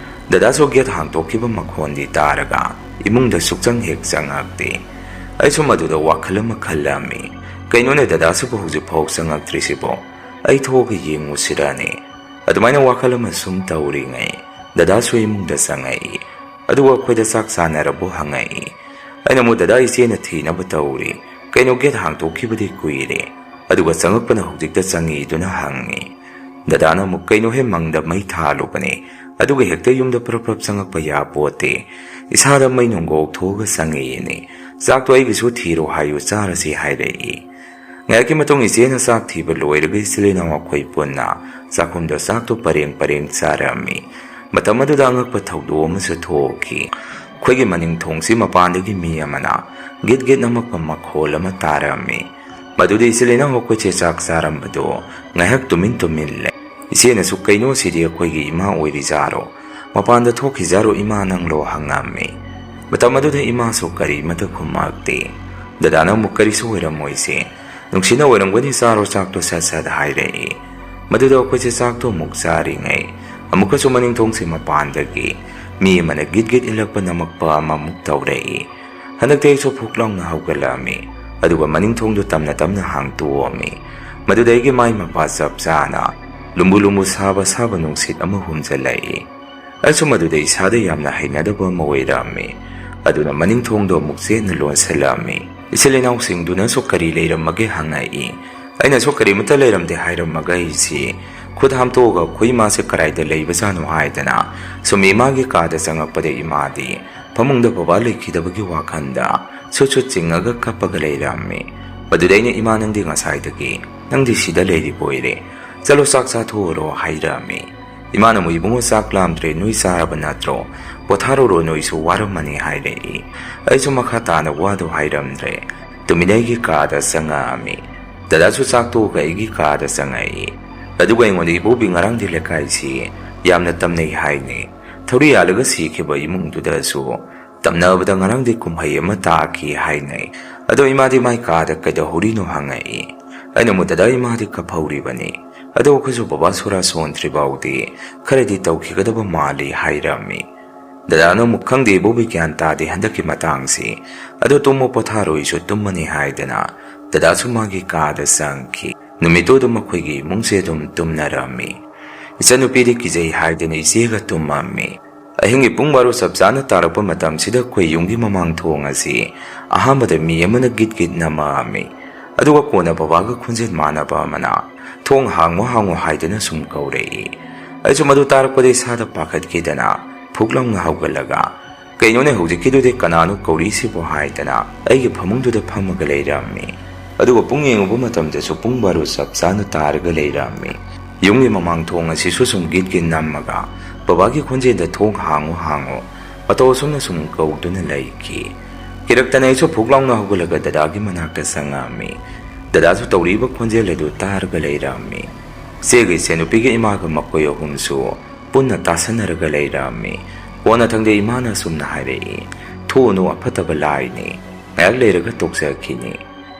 ꯗꯗꯥꯁꯨ ꯒꯦꯠ ꯍꯥꯡꯇꯣꯛꯈꯤꯕ ꯃꯈꯣꯟꯗꯤ ꯇꯥꯔꯒ ꯏꯃꯨꯡꯗ ꯁꯨꯛꯆꯪ ꯍꯦꯛ ꯆꯪꯉꯛꯇꯦ꯫ ꯑꯩꯁꯨ ꯃꯗꯨꯗ ꯋꯥꯈꯜ ꯑꯃ ꯈꯜꯂꯝꯃꯤ꯫ "ꯀꯩꯅꯣꯅꯦ, ꯗꯗꯥꯁꯤꯕꯨ ꯍꯧꯖꯤꯛꯐꯥꯎ ꯆꯪꯉꯛꯇ꯭ꯔꯤꯁꯤꯕꯣ? ꯑꯩ ꯊꯣꯛꯑꯒ ꯌꯦꯡꯉꯨꯁꯤꯔꯅꯦ?" ꯑꯗꯨꯃꯥꯏꯅ ꯋꯥꯈꯜ ꯑꯃ ꯁꯨꯝ ꯇꯧꯔꯤꯉꯩ, ꯗꯗꯥꯁꯨ ꯏꯃꯨꯡꯗ ꯆꯪꯉꯛꯏ꯫ ꯑꯗꯨꯒ ꯑꯩꯈꯣꯏꯗ ꯆꯥꯛ ꯆꯥꯅꯔꯕꯣ ꯍꯪꯉꯛꯏ꯫ ꯑꯩꯅ ꯑꯃꯨꯛ, "ꯗꯗꯥ, ꯏꯆꯦꯅ ꯊꯤꯅꯕ ꯇꯧꯔꯤ꯫ ꯀꯩꯅꯣ, ꯒꯦꯠ ꯍꯥꯡꯇꯣꯛꯈꯤꯕꯗꯤ ꯀꯨꯏꯔꯦ, ꯑꯗꯨꯒ ꯆꯪꯉꯛꯄꯅ ꯍꯧꯖꯤꯛꯇ ꯆꯪꯉꯤꯗꯨꯅ" ꯍꯪꯉꯤ꯫ ꯗꯗꯥꯅ ꯑꯃꯨꯛ, "ꯀꯩꯅꯣꯍꯦ, ꯃꯪꯗ ꯃꯩ ꯊꯥꯜꯂꯨꯕꯅꯦ, ꯑꯗꯨꯒ ꯍꯦꯛꯇ ꯌꯨꯝꯗ ꯄ꯭ꯔꯞ ꯄ꯭ꯔꯞ ꯆꯪꯉꯛꯄ ꯌꯥꯄꯣꯠꯇꯦ꯫ ꯏꯁꯥꯗ ꯃꯩ ꯅꯨꯡꯒ ꯑꯣꯛꯊꯣꯛꯑꯒ ꯆꯪꯉꯛꯏꯅꯦ꯫ ꯆꯥꯛꯇꯣ ꯑꯩꯒꯤꯁꯨ ꯊꯤꯔꯣ ꯍꯥꯏꯌꯨ, ꯆꯥꯔꯁꯤ" ꯍꯥꯏꯔꯛꯏ꯫ ꯉꯥꯏꯍꯥꯛꯀꯤ ꯃꯇꯨꯡ ꯏꯆꯦꯅ ꯆꯥꯛ ꯊꯤꯕ ꯂꯣꯏꯔꯒ ꯏꯆꯤꯜ ꯏꯅꯥꯎ ꯑꯩꯈꯣꯏ ꯄꯨꯟꯅ ꯆꯥꯛꯈꯨꯝꯗ ꯆꯥꯛꯇꯣ ꯄꯔꯦꯡ ꯄꯔꯦꯡ ꯆꯥꯔꯝꯃꯤ꯫ ꯃꯇꯝ ꯑꯗꯨꯗ ꯑꯉꯛꯄ ꯊꯧꯗꯣꯛ ꯑꯃꯁꯨ ꯊꯣꯛꯈꯤ꯫ ꯑꯩꯈꯣꯏꯒꯤ ꯃꯅꯤꯡ ꯊꯣꯡꯁꯤ ꯃꯄꯥꯟꯗꯒꯤ ꯃꯤ ꯑꯃꯅ ꯒꯤꯠ ꯒꯤꯠ ꯅꯝꯃꯛꯄ ꯃꯈꯣꯜ ꯑꯃ ꯇꯥꯔꯝꯃꯤ꯫ ꯃꯗꯨꯗ ꯏꯆꯤꯜ ꯏꯅꯥꯎ ꯑꯩꯈꯣꯏꯁꯦ ꯆꯥꯛ ꯆꯥꯔꯝꯕꯗꯣ ꯉꯥꯏꯍꯥꯛ ꯇꯨꯃꯤꯟ ꯇꯨꯃꯤꯟ ꯂꯩ꯫ ꯏꯆꯦꯅꯁꯨ, "ꯀꯩꯅꯣ, ꯁꯤꯗꯤ ꯑꯩꯈꯣꯏꯒꯤ ꯏꯃꯥ ꯑꯣꯏꯔꯤꯖꯥꯔꯣ? ꯃꯄꯥꯟꯗ ꯊꯣꯛꯈꯤꯖꯥꯔꯣ ꯏꯃꯥ ꯅꯪꯂꯣ?" ꯍꯪꯉꯝꯃꯤ꯫ ꯃꯇꯝ ꯑꯗꯨꯗ ꯏꯃꯥꯁꯨ ꯀꯔꯤꯃꯇ ꯈꯨꯝꯃꯛꯇꯦ꯫ ꯗꯗꯥꯅ ꯑꯃꯨꯛ, "ꯀꯔꯤꯁꯨ ꯑꯣꯏꯔꯝꯃꯣꯏꯁꯦ, ꯅꯨꯡꯁꯤꯠꯅ ꯑꯣꯏꯔꯝꯒꯅꯤ, ꯆꯥꯔꯣ ꯆꯥꯛꯇꯣ ꯁꯠ ꯁꯠ" ꯍꯥꯏꯔꯛꯏ꯫ ꯃꯗꯨꯗ ꯑꯩꯈꯣꯏꯁꯦ ꯆꯥꯛꯇꯣ ꯑꯃꯨꯛ ꯆꯥꯔꯤꯉꯩ, ꯑꯃꯨꯛꯀꯁꯨ ꯃꯅꯤꯡ ꯊꯣꯡꯁꯦ ꯃꯄꯥꯟꯗꯒꯤ ꯃꯤ ꯑꯃꯅ ꯒꯤꯠ ꯒꯤꯠ ꯏꯜꯂꯛꯄ ꯅꯝꯃꯛꯄ ꯑꯃꯃꯨꯛ ꯇꯧꯔꯛꯏ꯫ ꯍꯟꯗꯛꯇꯤ ꯑꯩꯁꯨ ꯐꯨꯛ ꯂꯥꯎꯅ ꯍꯧꯒꯠꯂꯛꯑꯝꯃꯤ, ꯑꯗꯨꯒ ꯃꯅꯤꯡ ꯊꯣꯡꯗꯨ ꯇꯞꯅ ꯇꯞꯅ ꯍꯥꯡꯇꯣꯛꯑꯝꯃꯤ꯫ ꯃꯗꯨꯗ ꯑꯩꯒꯤ ꯃꯥꯏ ꯃꯄꯥ ꯆꯞ ꯆꯥꯅ ꯂꯨꯝꯕꯨ ꯂꯨꯝꯕꯨ ꯁꯥꯕ ꯁꯥꯕ ꯅꯨꯡꯁꯤꯠ ꯑꯃ ꯍꯨꯝꯖꯤꯜꯂꯛꯏ꯫ ꯑꯩꯁꯨ ꯃꯗꯨꯗ ꯏꯁꯥꯗ ꯌꯥꯝꯅ ꯍꯩꯅꯗꯕ ꯑꯃ ꯑꯣꯏꯔꯛꯑꯝꯃꯤ꯫ ꯑꯗꯨꯅ ꯃꯅꯤꯡ ꯊꯣꯡꯗꯣ ꯑꯃꯨꯛ ꯆꯦꯠꯅ ꯂꯣꯟꯁꯤꯜꯂꯛꯑꯝꯃꯤ꯫ ꯏꯆꯤꯜ ꯏꯅꯥꯎꯁꯤꯡꯗꯨꯅꯁꯨ ꯀꯔꯤ ꯂꯩꯔꯝꯃꯒꯦ ꯍꯪꯉꯛꯏ꯫ ꯑꯩꯅꯁꯨ ꯀꯔꯤꯃꯠꯇ ꯂꯩꯔꯝꯗꯦ ꯍꯥꯏꯔꯝꯃꯒ ꯑꯩꯁꯤ ꯈꯨꯠ ꯍꯥꯝꯇꯣꯛꯑꯒ ꯑꯩꯈꯣꯏ ꯏꯃꯥꯁꯦ ꯀꯗꯥꯏꯗ ꯂꯩꯕꯖꯥꯠꯅꯣ ꯍꯥꯏꯗꯅ ꯁꯨꯝ ꯏꯃꯥꯒꯤ ꯀꯥꯗ ꯆꯪꯉꯛꯄꯗ ꯏꯃꯥꯗꯤ ꯐꯃꯨꯡꯗ ꯕꯕꯥ ꯂꯩꯈꯤꯗꯕꯒꯤ ꯋꯥꯈꯜꯗ ꯁꯨꯠ ꯁꯨꯠ ꯆꯤꯡꯉꯒ ꯀꯞꯄꯒ ꯂꯩꯔꯝꯃꯤ꯫ ꯃꯗꯨꯗ ꯑꯩꯅ, "ꯏꯃꯥ, ꯅꯪꯗꯤ ꯉꯁꯥꯏꯗꯒꯤ ꯅꯪꯗꯤ ꯁꯤꯗ ꯂꯩꯔꯤꯕ ꯑꯣꯏꯔꯦ, ꯆꯠꯂꯣ, ꯆꯥꯛ ꯆꯥꯊꯣꯛꯎꯔꯣ" ꯍꯥꯏꯔꯝꯃꯤ꯫ ꯏꯃꯥꯅ ꯑꯃꯨꯛ, "ꯏꯕꯨꯡꯉꯣ, ꯆꯥꯛ ꯂꯥꯝꯗ꯭ꯔꯦ, ꯅꯣꯏ ꯆꯥꯔꯕ ꯅꯠꯇ꯭ꯔꯣ? ꯄꯣꯊꯥꯔꯨꯔꯣ, ꯅꯣꯏꯁꯨ ꯋꯥꯔꯝꯃꯅꯤ" ꯍꯥꯏꯔꯛꯏ꯫ ꯑꯩꯁꯨ ꯃꯈꯥ ꯇꯥꯅ ꯋꯥꯗꯣ ꯍꯥꯏꯔꯝꯗ꯭ꯔꯦ꯫ ꯇꯨꯃꯤꯟꯅ ꯑꯩꯒꯤ ꯀꯥꯗ ꯆꯪꯉꯛꯑꯝꯃꯤ꯫ ꯗꯗꯥꯁꯨ ꯆꯥꯛ ꯇꯣꯛꯑꯒ ꯑꯩꯒꯤ ꯀꯥꯗ ꯆꯪꯉꯛꯏ꯫ ꯑꯗꯨꯒ ꯑꯩꯉꯣꯟꯗ, "ꯏꯕꯣꯕꯤ, ꯉꯔꯥꯡꯗꯤ ꯂꯩꯀꯥꯏꯁꯤ ꯌꯥꯝꯅ ꯇꯝꯅꯩ ꯍꯥꯏꯅꯦ꯫ ꯊꯧꯔꯤ ꯌꯥꯜꯂꯒ ꯁꯤꯈꯤꯕ ꯏꯃꯨꯡꯗꯨꯗꯁꯨ ꯇꯝꯅꯕꯗ ꯉꯔꯥꯡꯗꯤ ꯀꯨꯝꯍꯩ ꯑꯃ ꯇꯥꯈꯤ ꯍꯥꯏꯅꯩ꯫ ꯑꯗꯣ ꯏꯃꯥꯗꯤ ꯃꯥꯏ ꯀꯥꯗ ꯀꯩꯗꯧꯍꯧꯔꯤꯅꯣ?" ꯍꯪꯉꯛꯏ꯫ ꯑꯩꯅ ꯑꯃꯨꯛ, "ꯗꯗꯥ, ꯏꯃꯥꯗꯤ ꯀꯞꯍꯧꯔꯤꯕꯅꯤ꯫ ꯑꯗꯣ ꯑꯩꯈꯣꯏꯁꯨ ꯕꯕꯥ ꯁꯣꯔꯥ ꯁꯣꯟꯗ꯭ꯔꯤ ꯐꯥꯎꯗꯤ ꯈꯔꯗꯤ ꯇꯧꯈꯤꯒꯗꯕ ꯃꯥꯜꯂꯤ" ꯍꯥꯏꯔꯝꯃꯤ꯫ ꯗꯗꯥꯅ ꯑꯃꯨꯛ, "ꯈꯪꯗꯦ ꯏꯕꯣꯕꯤ, ꯒ꯭ꯌꯥꯟ ꯇꯥꯗꯦ ꯍꯟꯗꯛꯀꯤ ꯃꯇꯥꯡꯁꯤ꯫ ꯑꯗꯣ ꯇꯨꯝꯃꯣ, ꯄꯣꯊꯥꯔꯣ, ꯑꯩꯁꯨ ꯇꯨꯝꯃꯅꯤ" ꯍꯥꯏꯗꯅ ꯗꯗꯥꯁꯨ ꯃꯥꯒꯤ ꯀꯥꯗ ꯆꯪꯈꯤ꯫ ꯅꯨꯃꯤꯠꯇꯨ ꯑꯗꯨꯝ ꯑꯩꯈꯣꯏꯒꯤ ꯏꯃꯨꯡꯁꯦ ꯑꯗꯨꯝ ꯇꯨꯝꯅꯔꯝꯃꯤ꯫ ꯏꯆꯟꯅꯨꯄꯤꯗꯤ ꯀꯤꯖꯩ ꯍꯥꯏꯗꯅ ꯏꯆꯦꯒ ꯇꯨꯝꯃꯝꯃꯤ꯫ ꯑꯍꯤꯡꯒꯤ ꯄꯨꯡ ꯕꯥꯔꯣ ꯆꯞ ꯆꯥꯅ ꯇꯥꯔꯛꯄ ꯃꯇꯝꯁꯤꯗ ꯑꯩꯈꯣꯏ ꯌꯨꯝꯒꯤ ꯃꯃꯥꯡ ꯊꯣꯡ ꯑꯁꯤ ꯑꯍꯥꯟꯕꯗ ꯃꯤ ꯑꯃꯅ ꯒꯤꯠ ꯒꯤꯠ ꯅꯝꯃꯛꯑꯝꯃꯤ꯫ ꯑꯗꯨꯒ ꯀꯣꯟꯅ ꯕꯕꯥꯒ ꯈꯣꯟꯖꯦꯜ ꯃꯥꯟꯅꯕ ꯑꯃꯅ, "ꯊꯣꯡ ꯍꯥꯡꯉꯣ, ꯍꯥꯡꯉꯣ" ꯍꯥꯏꯗꯨꯅ ꯁꯨꯝ ꯀꯧꯔꯛꯏ꯫ ꯑꯩꯁꯨ ꯃꯗꯨ ꯇꯥꯔꯛꯄꯗ ꯏꯁꯥꯗ ꯄꯥꯈꯠꯈꯤꯗꯅ ꯐꯨꯛ ꯂꯥꯎꯅ ꯍꯧꯒꯠꯂꯒ, "ꯀꯩꯅꯣꯅꯦ, ꯍꯧꯖꯤꯛꯀꯤꯗꯨꯗꯤ ꯀꯅꯥꯅꯣ ꯀꯧꯔꯤꯁꯤꯕꯣ?" ꯍꯥꯏꯗꯅ ꯑꯩꯒꯤ ꯐꯃꯨꯡꯗꯨꯗ ꯐꯝꯃꯒ ꯂꯩꯔꯝꯃꯤ꯫ ꯑꯗꯨꯒ ꯄꯨꯡ ꯌꯦꯡꯉꯨꯕ ꯃꯇꯝꯗꯁꯨ ꯄꯨꯡ ꯕꯥꯔꯣ ꯆꯞ ꯆꯥꯅ ꯇꯥꯔꯒ ꯂꯩꯔꯝꯃꯤ꯫ ꯌꯨꯝꯒꯤ ꯃꯃꯥꯡ ꯊꯣꯡ ꯑꯁꯤꯁꯨ ꯁꯨꯝ ꯒꯤꯠ ꯒꯤꯠ ꯅꯝꯃꯒ ꯕꯕꯥꯒꯤ ꯈꯣꯟꯖꯦꯜꯗ, "ꯊꯣꯡ ꯍꯥꯡꯉꯨ, ꯍꯥꯡꯉꯨ" ꯃꯇꯧ ꯑꯁꯨꯝꯅ ꯁꯨꯝ ꯀꯧꯗꯨꯅ ꯂꯩꯈꯤ꯫ ꯀꯤꯔꯛꯇꯅ ꯑꯩꯁꯨ ꯐꯨꯛ ꯂꯥꯎꯅ ꯍꯧꯒꯠꯂꯒ ꯗꯗꯥꯒꯤ ꯃꯅꯥꯛꯇ ꯆꯪꯉꯛꯑꯝꯃꯤ꯫ ꯗꯗꯥꯁꯨ ꯇꯧꯔꯛꯏꯕ ꯈꯣꯟꯖꯦꯜ ꯑꯗꯨ ꯇꯥꯔꯒ ꯂꯩꯔꯝꯃꯤ꯫ ꯏꯆꯦꯒ ꯏꯆꯟꯅꯨꯄꯤꯒ ꯏꯃꯥꯒ ꯃꯈꯣꯏ ꯑꯍꯨꯝꯁꯨ ꯄꯨꯟꯅ ꯇꯥꯁꯟꯅꯔꯒ ꯂꯩꯔꯝꯃꯤ꯫ ꯀꯣꯟꯅꯊꯪꯗ ꯏꯃꯥꯅ ꯑꯁꯨꯝꯅ ꯍꯥꯏꯔꯛꯏ, "ꯊꯣꯛꯎꯅꯨ, ꯑꯐꯠꯇꯕ ꯂꯥꯏꯅꯤ꯫ ꯉꯥꯏꯍꯥꯛ ꯂꯩꯔꯒ ꯇꯣꯛꯆꯈꯤꯅꯤ꯫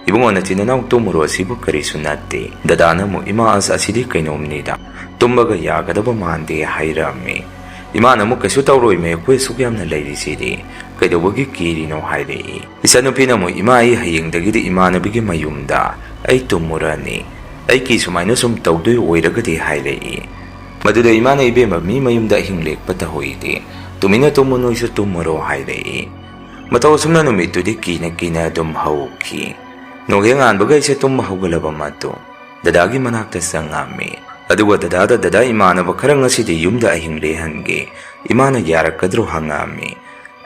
ꯏꯕꯨꯡꯉꯣ, ꯅꯆꯤꯟ ꯅꯅꯥꯎ ꯇꯨꯝꯃꯨꯔꯣ, ꯑꯁꯤꯕꯨ ꯀꯔꯤꯁꯨ ꯅꯠꯇꯦ"꯫ ꯗꯗꯥꯅ ꯑꯃꯨꯛ, "ꯏꯃꯥ, ꯑꯁ, ꯑꯁꯤꯗꯤ ꯀꯩꯅꯣꯝꯅꯤꯗ, ꯇꯨꯝꯕꯒ ꯌꯥꯒꯗꯕ ꯃꯥꯟꯗꯦ" ꯍꯥꯏꯔꯝꯃꯤ꯫ ꯏꯃꯥꯅ ꯑꯃꯨꯛ, "ꯀꯩꯁꯨ ꯇꯧꯔꯣꯏꯃꯦ, ꯑꯩꯈꯣꯏ ꯑꯁꯨꯛ ꯌꯥꯝꯅ ꯂꯩꯔꯤꯁꯤꯗꯤ, ꯀꯩꯗꯧꯕꯒꯤ ꯀꯤꯔꯤꯅꯣ?" ꯍꯥꯏꯔꯛꯏ꯫ ꯏꯆꯟꯅꯨꯄꯤꯅ ꯑꯃꯨꯛ, "ꯏꯃꯥ, ꯑꯩ ꯍꯌꯦꯡꯗꯒꯤꯗꯤ ꯏꯃꯥꯟꯅꯕꯤꯒꯤ ꯃꯌꯨꯝꯗ ꯑꯩ ꯇꯨꯝꯃꯨꯔꯅꯤ꯫ ꯑꯩ ꯀꯤ ꯁꯨꯃꯥꯏꯅ ꯁꯨꯝ ꯇꯧꯗꯣꯏ ꯑꯣꯏꯔꯒꯗꯤ" ꯍꯥꯏꯔꯛꯏ꯫ ꯃꯗꯨꯗ ꯏꯃꯥꯅ, "ꯏꯕꯦꯝꯃ, ꯃꯤ ꯃꯌꯨꯝꯗ ꯑꯍꯤꯡ ꯂꯦꯛꯄ ꯇꯧꯍꯩꯗꯦ꯫ ꯇꯨꯃꯤꯟꯅ ꯇꯨꯝꯃꯨ, ꯅꯣꯏꯁꯨ ꯇꯨꯝꯃꯨꯔꯣ" ꯍꯥꯏꯔꯛꯏ꯫ ꯃꯇꯧ ꯑꯁꯨꯝꯅ ꯅꯨꯃꯤꯠꯇꯨꯗꯤ ꯀꯤꯅ ꯀꯤꯅ ꯑꯗꯨꯝ ꯍꯧꯈꯤ꯫ ꯅꯣꯡꯍꯦꯛ ꯉꯥꯟꯕꯒ ꯑꯩꯁꯦ ꯇꯨꯝꯕ ꯍꯧꯒꯠꯂꯕ ꯃꯇꯨꯡ ꯗꯗꯥꯒꯤ ꯃꯅꯥꯛꯇ ꯆꯪꯉꯝꯃꯤ꯫ ꯑꯗꯨꯒ ꯗꯗꯥꯗ, "ꯗꯗꯥ, ꯏꯃꯥꯟꯅꯕ ꯈꯔ ꯉꯁꯤꯗꯤ ꯌꯨꯝꯗ ꯑꯍꯤꯡ ꯂꯦꯛꯍꯟꯒꯦ, ꯏꯃꯥꯅ ꯌꯥꯔꯛꯀꯗ꯭ꯔꯣ?" ꯍꯪꯉꯛꯑꯝꯃꯤ꯫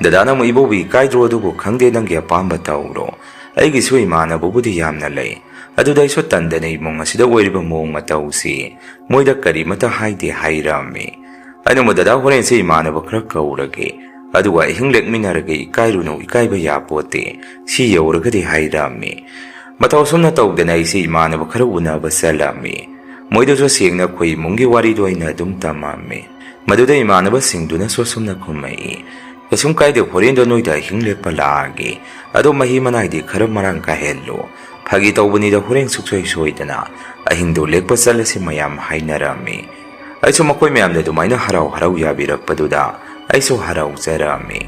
ꯗꯗꯥꯅ ꯑꯃꯨꯛ, "ꯏꯕꯣꯕꯤ, ꯏꯀꯥꯏꯗ꯭ꯔꯣ? ꯑꯗꯨꯕꯨ ꯈꯪꯗꯦ, ꯅꯪꯒꯤ ꯑꯄꯥꯝꯕ ꯇꯧꯔꯣ꯫ ꯑꯩꯒꯤꯁꯨ ꯏꯃꯥꯟꯅꯕꯕꯨꯗꯤ ꯌꯥꯝꯅ ꯂꯩ꯫ ꯑꯗꯨꯗ ꯑꯩꯁꯨ ꯇꯟꯗꯅ ꯏꯃꯨꯡ ꯑꯁꯤꯗ ꯑꯣꯏꯔꯤꯕ ꯃꯑꯣꯡ ꯃꯇꯧꯁꯤ ꯃꯣꯏꯗ ꯀꯔꯤꯃꯇ ꯍꯥꯏꯗꯦ" ꯍꯥꯏꯔꯝꯃꯤ꯫ ꯑꯩꯅ ꯑꯃꯨꯛ, "ꯗꯗꯥ, ꯍꯣꯔꯦꯟꯁꯦ ꯏꯃꯥꯟꯅꯕ ꯈꯔ ꯀꯧꯔꯒꯦ, ꯑꯗꯨꯒ ꯑꯍꯤꯡ ꯂꯦꯛꯃꯤꯟꯅꯔꯒꯦ, ꯏꯀꯥꯏꯔꯨꯅꯨ, ꯏꯀꯥꯏꯕ ꯌꯥꯄꯣꯠꯇꯦ, ꯁꯤ ꯌꯧꯔꯒꯗꯤ" ꯍꯥꯏꯔꯝꯃꯤ꯫ ꯃꯇꯧ ꯑꯁꯨꯝꯅ ꯇꯧꯗꯅ ꯑꯩꯁꯦ ꯏꯃꯥꯟꯅꯕ ꯈꯔ ꯎꯅꯕ ꯆꯠꯂꯝꯃꯤ꯫ ꯃꯣꯏꯗꯁꯨ ꯁꯦꯡꯅ ꯑꯩꯈꯣꯏ ꯏꯃꯨꯡꯒꯤ ꯋꯥꯔꯤꯗꯣ ꯑꯩꯅ ꯑꯗꯨꯝ ꯇꯝꯃꯝꯃꯤ꯫ ꯃꯗꯨꯗ ꯏꯃꯥꯟꯅꯕꯁꯤꯡꯗꯨꯅꯁꯨ ꯑꯁꯨꯝꯅ ꯈꯨꯝꯃꯛꯏ, "ꯀꯩꯁꯨꯝ ꯀꯥꯏꯗꯦ, ꯍꯣꯔꯦꯟꯗꯣ ꯅꯣꯏꯗ ꯑꯍꯤꯡ ꯂꯦꯛꯄ ꯂꯥꯛꯑꯒꯦ꯫ ꯑꯗꯣ ꯃꯍꯤ ꯃꯅꯥꯏꯗꯤ ꯈꯔ ꯃꯔꯥꯡ ꯀꯥꯏꯍꯜꯂꯨ꯫ ꯐꯥꯒꯤ ꯇꯧꯕꯅꯤꯗ, ꯍꯣꯔꯦꯟ ꯁꯨꯛꯁꯣꯏ ꯁꯣꯏꯗꯅ ꯑꯍꯤꯡꯗꯣ ꯂꯦꯛꯄ ꯆꯠꯂꯁꯤ" ꯃꯌꯥꯝ ꯍꯥꯏꯅꯔꯝꯃꯤ꯫ ꯑꯩꯁꯨ ꯃꯈꯣꯏ ꯃꯌꯥꯝꯅ ꯑꯗꯨꯃꯥꯏꯅ ꯍꯔꯥꯎ ꯍꯔꯥꯎ ꯌꯥꯕꯤꯔꯛꯄꯗꯨꯗ ꯑꯩꯁꯨ ꯍꯔꯥꯎꯖꯔꯝꯃꯤ꯫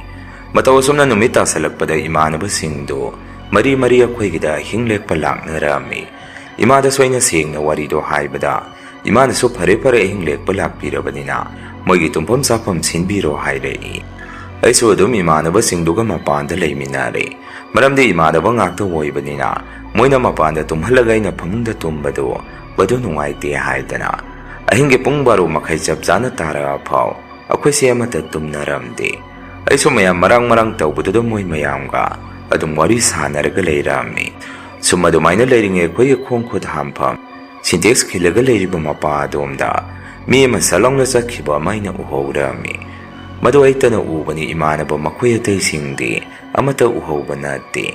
ꯃꯇꯧ ꯑꯁꯨꯝꯅ ꯅꯨꯃꯤꯠ ꯇꯥꯁꯜꯂꯛꯄꯗ ꯏꯃꯥꯟꯅꯕꯁꯤꯡꯗꯨ ꯃꯔꯤ ꯃꯔꯤ ꯑꯩꯈꯣꯏꯒꯤꯗ ꯑꯍꯤꯡ ꯂꯦꯛꯄ ꯂꯥꯛꯅꯔꯝꯃꯤ꯫ ꯏꯃꯥꯗꯁꯨ ꯑꯩꯅ ꯁꯦꯡꯅ ꯋꯥꯔꯤꯗꯣ ꯍꯥꯏꯕꯗ, ꯏꯃꯥꯅꯁꯨ "ꯐꯔꯦ ꯐꯔꯦ, ꯑꯍꯤꯡ ꯂꯦꯛꯄ ꯂꯥꯛꯄꯤꯔꯕꯅꯤꯅ ꯃꯣꯏꯒꯤ ꯇꯨꯝꯐꯝ ꯆꯥꯐꯝ ꯁꯤꯟꯕꯤꯔꯣ" ꯍꯥꯏꯔꯛꯏ꯫ ꯑꯩꯁꯨ ꯑꯗꯨꯝ ꯏꯃꯥꯟꯅꯕꯁꯤꯡꯗꯨꯒ ꯃꯄꯥꯟꯗ ꯂꯩꯃꯤꯟꯅꯔꯦ꯫ ꯃꯔꯝꯗꯤ ꯏꯃꯥꯟꯅꯕ ꯉꯥꯛꯇ ꯑꯣꯏꯕꯅꯤꯅ ꯃꯣꯏꯅ ꯃꯄꯥꯟꯗ ꯇꯨꯝꯍꯜꯂꯒ ꯑꯩꯅ ꯐꯃꯨꯡꯗ ꯇꯨꯝꯕꯗꯨ ꯃꯗꯨ ꯅꯨꯡꯉꯥꯏꯇꯦ ꯍꯥꯏꯗꯅ ꯑꯍꯤꯡꯒꯤ ꯄꯨꯡ ꯕꯥꯔꯣ ꯃꯈꯥꯏ ꯆꯞ ꯆꯥꯅ ꯇꯥꯔꯛꯑ ꯐꯥꯎ ꯑꯩꯈꯣꯏꯁꯦ ꯑꯃꯠꯇ ꯇꯨꯝꯅꯔꯝꯗꯦ꯫ ꯑꯩꯁꯨ ꯃꯌꯥꯝ ꯃꯔꯥꯡ ꯃꯔꯥꯡ ꯇꯧꯕꯗꯨꯗ ꯃꯣꯏ ꯃꯌꯥꯝꯒ ꯑꯗꯨꯝ ꯋꯥꯔꯤ ꯁꯥꯟꯅꯔꯒ ꯂꯩꯔꯝꯃꯤ꯫ ꯁꯨꯝ ꯑꯗꯨꯃꯥꯏꯅ ꯂꯩꯔꯤꯉꯩ ꯑꯩꯈꯣꯏꯒꯤ ꯈꯣꯡ ꯈꯨꯠ ꯍꯥꯝꯐꯝ ꯁꯤꯟꯇꯦꯛꯁ ꯈꯤꯜꯂꯒ ꯂꯩꯔꯤꯕ ꯃꯄꯥ ꯑꯗꯣꯝꯗ ꯃꯤ ꯑꯃ ꯁꯠ ꯂꯥꯎꯅ ꯆꯠꯈꯤꯕ ꯑꯃ ꯑꯩꯅ ꯎꯍꯧꯔꯝꯃꯤ꯫ ꯃꯗꯨ ꯑꯩꯇꯅ ꯎꯕꯅꯤ, ꯏꯃꯥꯟꯅꯕ ꯃꯈꯣꯏ ꯑꯇꯩꯁꯤꯡꯗꯤ ꯑꯃꯠꯇ ꯎꯍꯧꯕ ꯅꯠꯇꯦ꯫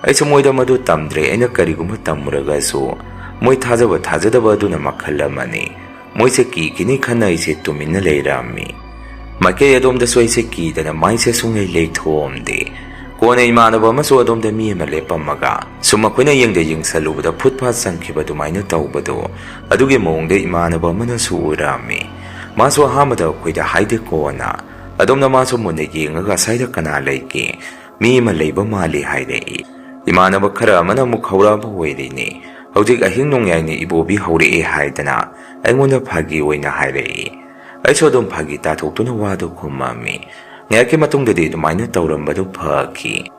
ꯑꯩꯁꯨ ꯃꯣꯏꯗ ꯃꯗꯨ ꯇꯝꯗ꯭ꯔꯦ, ꯑꯩꯅ ꯀꯔꯤꯒꯨꯝꯕ ꯇꯝꯃꯨꯔꯒꯁꯨ ꯃꯣꯏ ꯊꯥꯖꯕ ꯊꯥꯖꯗꯕ ꯑꯗꯨꯅ ꯃꯈꯜ ꯑꯃꯅꯤ꯫ ꯃꯣꯏꯁꯦ ꯀꯤꯈꯤꯅꯤ ꯈꯟꯅ ꯑꯩꯁꯦ ꯇꯨꯃꯤꯟꯅ ꯂꯩꯔꯝꯃꯤ꯫ ꯃꯥꯏꯀꯩ ꯑꯗꯣꯝꯗꯁꯨ ꯑꯩꯁꯦ ꯀꯤꯗꯅ ꯃꯥꯏꯁꯦ ꯁꯨꯡꯂꯩ ꯂꯩꯊꯣꯛꯑꯝꯗꯦ꯫ ꯀꯣꯟꯅ ꯏꯃꯥꯟꯅꯕ ꯑꯃꯁꯨ ꯑꯗꯣꯝꯗ ꯃꯤ ꯑꯃ ꯂꯦꯞꯄꯝꯃꯒ ꯁꯨꯝ ꯃꯈꯣꯏꯅ ꯌꯦꯡꯗ ꯌꯦꯡꯁꯜꯂꯨꯕꯗ ꯐꯨꯠ ꯐꯥꯠ ꯆꯪꯈꯤꯕ ꯑꯗꯨꯃꯥꯏꯅ ꯇꯧꯕꯗꯣ, ꯑꯗꯨꯒꯤ ꯃꯑꯣꯡꯗ ꯏꯃꯥꯟꯅꯕ ꯑꯃꯅꯁꯨ ꯎꯔꯝꯃꯤ꯫ ꯃꯥꯁꯨ ꯑꯍꯥꯟꯕꯗ ꯑꯩꯈꯣꯏꯗ ꯍꯥꯏꯗꯦ, ꯀꯣꯟꯅ ꯑꯗꯣꯝꯅ ꯃꯥꯁꯨ ꯃꯨꯟꯅ ꯌꯦꯡꯉꯒ "ꯑꯁ꯭ꯋꯥꯏꯗ ꯀꯅꯥ ꯂꯩꯒꯦ? ꯃꯤ ꯑꯃ ꯂꯩꯕ ꯃꯥꯜꯂꯤ" ꯍꯥꯏꯔꯛꯏ꯫ ꯏꯃꯥꯟꯅꯕ ꯈꯔ ꯑꯃꯅ ꯑꯃꯨꯛ ꯍꯧꯔꯛꯑꯕ ꯑꯣꯏꯔꯤꯅꯦ, "ꯍꯧꯖꯤꯛ ꯑꯍꯤꯡ ꯅꯣꯡꯌꯥꯏꯅꯦ, ꯏꯕꯣꯕꯤ ꯍꯧꯔꯛꯑꯦ" ꯍꯥꯏꯗꯅ ꯑꯩꯉꯣꯟꯗ ꯐꯥꯒꯤ ꯑꯣꯏꯅ ꯍꯥꯏꯔꯛꯏ꯫ ꯑꯩꯁꯨ ꯑꯗꯨꯝ ꯐꯥꯒꯤ ꯇꯥꯊꯣꯛꯇꯨꯅ ꯋꯥꯗꯨ ꯈꯨꯝꯃꯝꯃꯤ꯫ ꯉꯥꯏꯍꯥꯛꯀꯤ ꯃꯇꯨꯡꯗꯗꯤ ꯑꯗꯨꯃꯥꯏꯅ ꯇꯧꯔꯝꯕꯗꯨ ꯐꯈꯤ꯫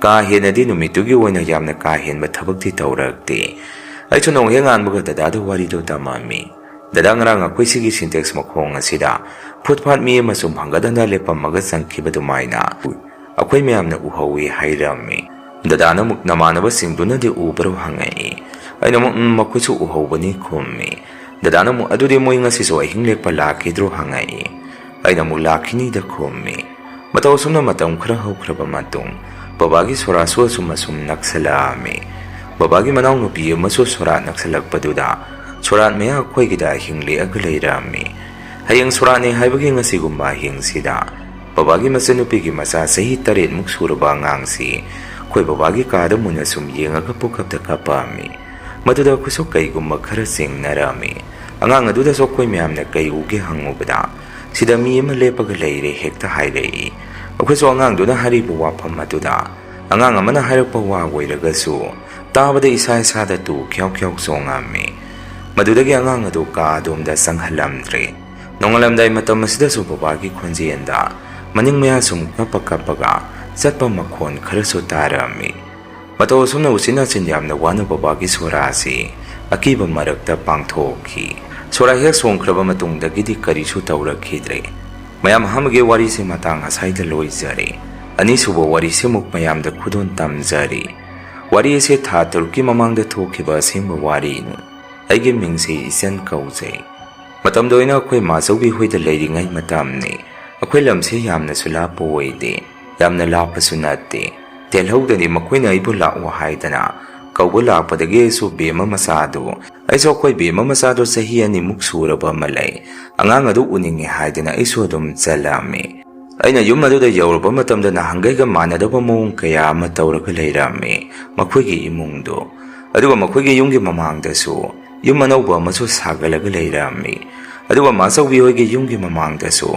ꯀꯥ ꯍꯦꯟꯅꯗꯤ ꯅꯨꯃꯤꯠꯇꯨꯒꯤ ꯑꯣꯏꯅ ꯌꯥꯝꯅ ꯀꯥ ꯍꯦꯟꯕ ꯊꯕꯛꯇꯤ ꯇꯧꯔꯛꯇꯦ꯫ ꯑꯩꯁꯨ ꯅꯣꯡ ꯍꯦꯛ ꯉꯥꯟꯕꯒ ꯗꯗꯥꯗ ꯋꯥꯔꯤꯗꯨ ꯇꯝꯃꯝꯃꯤ꯫ "ꯗꯗꯥ, ꯉꯔꯥꯡ ꯑꯩꯈꯣꯏ ꯁꯤꯒꯤ ꯁꯤꯟꯇꯦꯛꯁ ꯃꯈꯣꯡ ꯑꯁꯤꯗ ꯐꯨꯠ ꯐꯥꯠ ꯃꯤ ꯑꯃ ꯁꯨꯝ ꯍꯪꯒꯠ ꯍꯟꯗ ꯂꯦꯞꯄꯝꯃꯒ ꯆꯪꯈꯤꯕ ꯑꯗꯨꯃꯥꯏꯅ ꯑꯩꯈꯣꯏ ꯃꯌꯥꯝꯅ ꯎꯍꯧꯏ" ꯍꯥꯏꯔꯝꯃꯤ꯫ ꯗꯗꯥꯅ ꯑꯃꯨꯛ, "ꯅꯃꯥꯟꯅꯕꯁꯤꯡꯗꯨꯅꯗꯤ ꯎꯕ꯭ꯔꯣ?" ꯍꯪꯉꯛꯏ꯫ ꯑꯩꯅ ꯑꯃꯨꯛ, "ꯎꯝ, ꯃꯈꯣꯏꯁꯨ ꯎꯍꯧꯕꯅꯤ" ꯈꯨꯝꯃꯤ꯫ ꯗꯗꯥꯅ ꯑꯃꯨꯛ, "ꯑꯗꯨꯗꯤ ꯃꯣꯏ ꯉꯁꯤꯁꯨ ꯑꯍꯤꯡ ꯂꯦꯛꯄ ꯂꯥꯛꯈꯤꯗ꯭ꯔꯣ?" ꯍꯪꯉꯛꯏ꯫ ꯑꯩꯅ ꯑꯃꯨꯛ, "ꯂꯥꯛꯈꯤꯅꯤꯗ" ꯈꯨꯝꯃꯤ꯫ ꯃꯇꯧ ꯑꯁꯨꯝꯅ ꯃꯇꯝ ꯈꯔ ꯍꯧꯈ꯭ꯔꯕ ꯃꯇꯨꯡ, ꯕꯕꯥꯒꯤ ꯁꯣꯔꯥꯠꯁꯨ ꯑꯁꯨꯝ ꯑꯁꯨꯝ ꯅꯛꯁꯜꯂꯛꯑꯝꯃꯤ꯫ ꯕꯕꯥꯒꯤ ꯃꯅꯥꯎꯅꯨꯄꯤ ꯑꯃꯁꯨ ꯁꯣꯔꯥꯠ ꯅꯛꯁꯜꯂꯛꯄꯗꯨꯗ, ꯁꯣꯔꯥꯠ ꯃꯌꯥ ꯑꯩꯈꯣꯏꯒꯤꯗ ꯑꯍꯤꯡ ꯂꯦꯛꯑꯒ ꯂꯩꯔꯝꯃꯤ꯫ ꯍꯌꯦꯡ ꯁꯣꯔꯥꯠꯅꯤ ꯍꯥꯏꯕꯒꯤ ꯉꯁꯤꯒꯨꯝꯕ ꯑꯍꯤꯡꯁꯤꯗ, ꯕꯕꯥꯒꯤ ꯃꯆꯟꯅꯨꯄꯤꯒꯤ ꯃꯆꯥ ꯆꯍꯤ ꯇꯔꯦꯠꯃꯨꯛ ꯁꯨꯔꯕ ꯑꯉꯥꯡꯁꯤ ꯑꯩꯈꯣꯏ ꯕꯕꯥꯒꯤ ꯀꯥꯗ ꯃꯨꯟꯅ ꯁꯨꯝ ꯌꯦꯡꯉꯒ ꯄꯨꯀꯞꯇ ꯀꯞꯄꯛꯑꯝꯃꯤ꯫ ꯃꯗꯨꯗ ꯑꯩꯈꯣꯏꯁꯨ ꯀꯩꯒꯨꯝꯕ ꯈꯔ ꯆꯤꯡꯅꯔꯝꯃꯤ꯫ ꯑꯉꯥꯡ ꯑꯗꯨꯗꯁꯨ ꯑꯩꯈꯣꯏ ꯃꯌꯥꯝꯅ ꯀꯩ ꯎꯒꯦ ꯍꯪꯉꯨꯕꯗ, "ꯁꯤꯗ ꯃꯤ ꯑꯃ ꯂꯦꯞꯄꯒ ꯂꯩꯔꯦ" ꯍꯦꯛꯇ ꯍꯥꯏꯔꯛꯏ꯫ ꯑꯩꯈꯣꯏꯁꯨ ꯑꯉꯥꯡꯗꯨꯅ ꯍꯥꯏꯔꯤꯕ ꯋꯥꯐꯝ ꯑꯗꯨꯗ, ꯑꯉꯥꯡ ꯑꯃꯅ ꯍꯥꯏꯔꯛꯄ ꯋꯥ ꯑꯣꯏꯔꯒꯁꯨ, ꯇꯥꯕꯗ ꯏꯁꯥ ꯏꯁꯥꯗ ꯇꯨ ꯈ꯭ꯌꯥꯎ ꯈ꯭ꯌꯥꯎ ꯆꯣꯡꯉꯝꯃꯤ꯫ ꯃꯗꯨꯗꯒꯤ ꯑꯉꯥꯡ ꯑꯗꯨ ꯀꯥ ꯑꯗꯣꯝꯗ ꯆꯪꯍꯜꯂꯝꯗ꯭ꯔꯦ꯫ ꯅꯣꯡꯉꯥꯜꯂꯝꯗꯥꯏ ꯃꯇꯝ ꯑꯁꯤꯗꯁꯨ ꯕꯕꯥꯒꯤ ꯈꯣꯟꯖꯦꯜꯗ ꯃꯅꯤꯡ ꯃꯌꯥ ꯁꯨꯝ ꯀꯞꯄ ꯀꯞꯄꯒ ꯆꯠꯄ ꯃꯈꯣꯟ ꯈꯔꯁꯨ ꯇꯥꯔꯝꯃꯤ꯫ ꯃꯇꯧ ꯑꯁꯨꯝꯅ ꯎꯆꯤꯟ ꯅꯥꯆꯤꯟ ꯌꯥꯝꯅ ꯋꯥꯅ ꯕꯕꯥꯒꯤ ꯁꯣꯔꯥ ꯑꯁꯤ ꯑꯀꯤꯕ ꯃꯔꯛꯇ ꯄꯥꯡꯊꯣꯛꯈꯤ꯫ ꯁꯣꯔꯥ ꯍꯦꯛ ꯁꯣꯟꯈ꯭ꯔꯕ ꯃꯇꯨꯡꯗꯒꯤꯗꯤ ꯀꯔꯤꯁꯨ ꯇꯧꯔꯛꯈꯤꯗ꯭ꯔꯦ꯫ ꯃꯌꯥꯝ ꯑꯍꯥꯟꯕꯒꯤ ꯋꯥꯔꯤꯁꯤ ꯃꯇꯥꯡ ꯑꯁꯥꯏꯗ ꯂꯣꯏꯖꯔꯦ꯫ ꯑꯅꯤꯁꯨꯕ ꯋꯥꯔꯤꯁꯤꯃꯨꯛ ꯃꯌꯥꯝꯗ ꯈꯨꯗꯣꯜ ꯇꯝꯖꯔꯤ꯫ ꯋꯥꯔꯤ ꯑꯁꯤ ꯊꯥ ꯇꯔꯨꯛꯀꯤ ꯃꯃꯥꯡꯗ ꯊꯣꯛꯈꯤꯕ ꯑꯁꯦꯡꯕ ꯋꯥꯔꯤꯅꯤ꯫ ꯑꯩꯒꯤ ꯃꯤꯡꯁꯤ ꯏꯆꯟ ꯀꯧꯖꯩ꯫ ꯃꯇꯝꯗ ꯑꯣꯏꯅ ꯑꯩꯈꯣꯏ ꯃꯥꯆꯧꯕꯤ ꯍꯣꯏꯗ ꯂꯩꯔꯤꯉꯩ ꯃꯇꯝꯅꯤ꯫ ꯑꯩꯈꯣꯏ ꯂꯝꯁꯦ ꯌꯥꯝꯅꯁꯨ ꯂꯥꯞꯄ ꯑꯣꯏꯗꯦ, ꯌꯥꯝꯅ ꯂꯥꯞꯄꯁꯨ ꯅꯠꯇꯦ꯫ ꯇꯦꯜꯍꯧꯗꯅꯤ ꯃꯈꯣꯏꯅ ꯑꯩꯕꯨ ꯂꯥꯛꯑꯣ ꯍꯥꯏꯗꯅ ꯀꯧꯕ ꯂꯥꯛꯄꯗꯒꯤ ꯑꯩꯁꯨ ꯕꯦꯝꯃ ꯃꯆꯥꯗꯨ, ꯑꯩꯁꯨ ꯑꯩꯈꯣꯏ ꯕꯦꯝꯃ ꯃꯆꯥꯗꯨ ꯆꯍꯤ ꯑꯅꯤꯃꯨꯛ ꯁꯨꯔꯕ ꯑꯃ ꯂꯩ, ꯑꯉꯥꯡ ꯑꯗꯨ ꯎꯅꯤꯡꯉꯦ ꯍꯥꯏꯗꯅ ꯑꯩꯁꯨ ꯑꯗꯨꯝ ꯆꯠꯂꯛꯑꯝꯃꯤ꯫ ꯑꯩꯅ ꯌꯨꯝ ꯑꯗꯨꯗ ꯌꯧꯔꯕ ꯃꯇꯝꯗ ꯅꯍꯥꯟꯈꯩꯒ ꯃꯥꯟꯅꯗꯕ ꯃꯑꯣꯡ ꯀꯌꯥ ꯑꯃ ꯇꯧꯔꯒ ꯂꯩꯔꯝꯃꯤ ꯃꯈꯣꯏꯒꯤ ꯏꯃꯨꯡꯗꯨ꯫ ꯑꯗꯨꯒ ꯃꯈꯣꯏꯒꯤ ꯌꯨꯝꯒꯤ ꯃꯃꯥꯡꯗꯁꯨ ꯌꯨꯝ ꯑꯅꯧꯕ ꯑꯃꯁꯨ ꯁꯥꯒꯠꯂꯒ ꯂꯩꯔꯝꯃꯤ꯫ ꯑꯗꯨꯒ ꯃꯥꯆꯧꯕꯤ ꯍꯣꯏꯒꯤ ꯌꯨꯝꯒꯤ ꯃꯃꯥꯡꯗꯁꯨ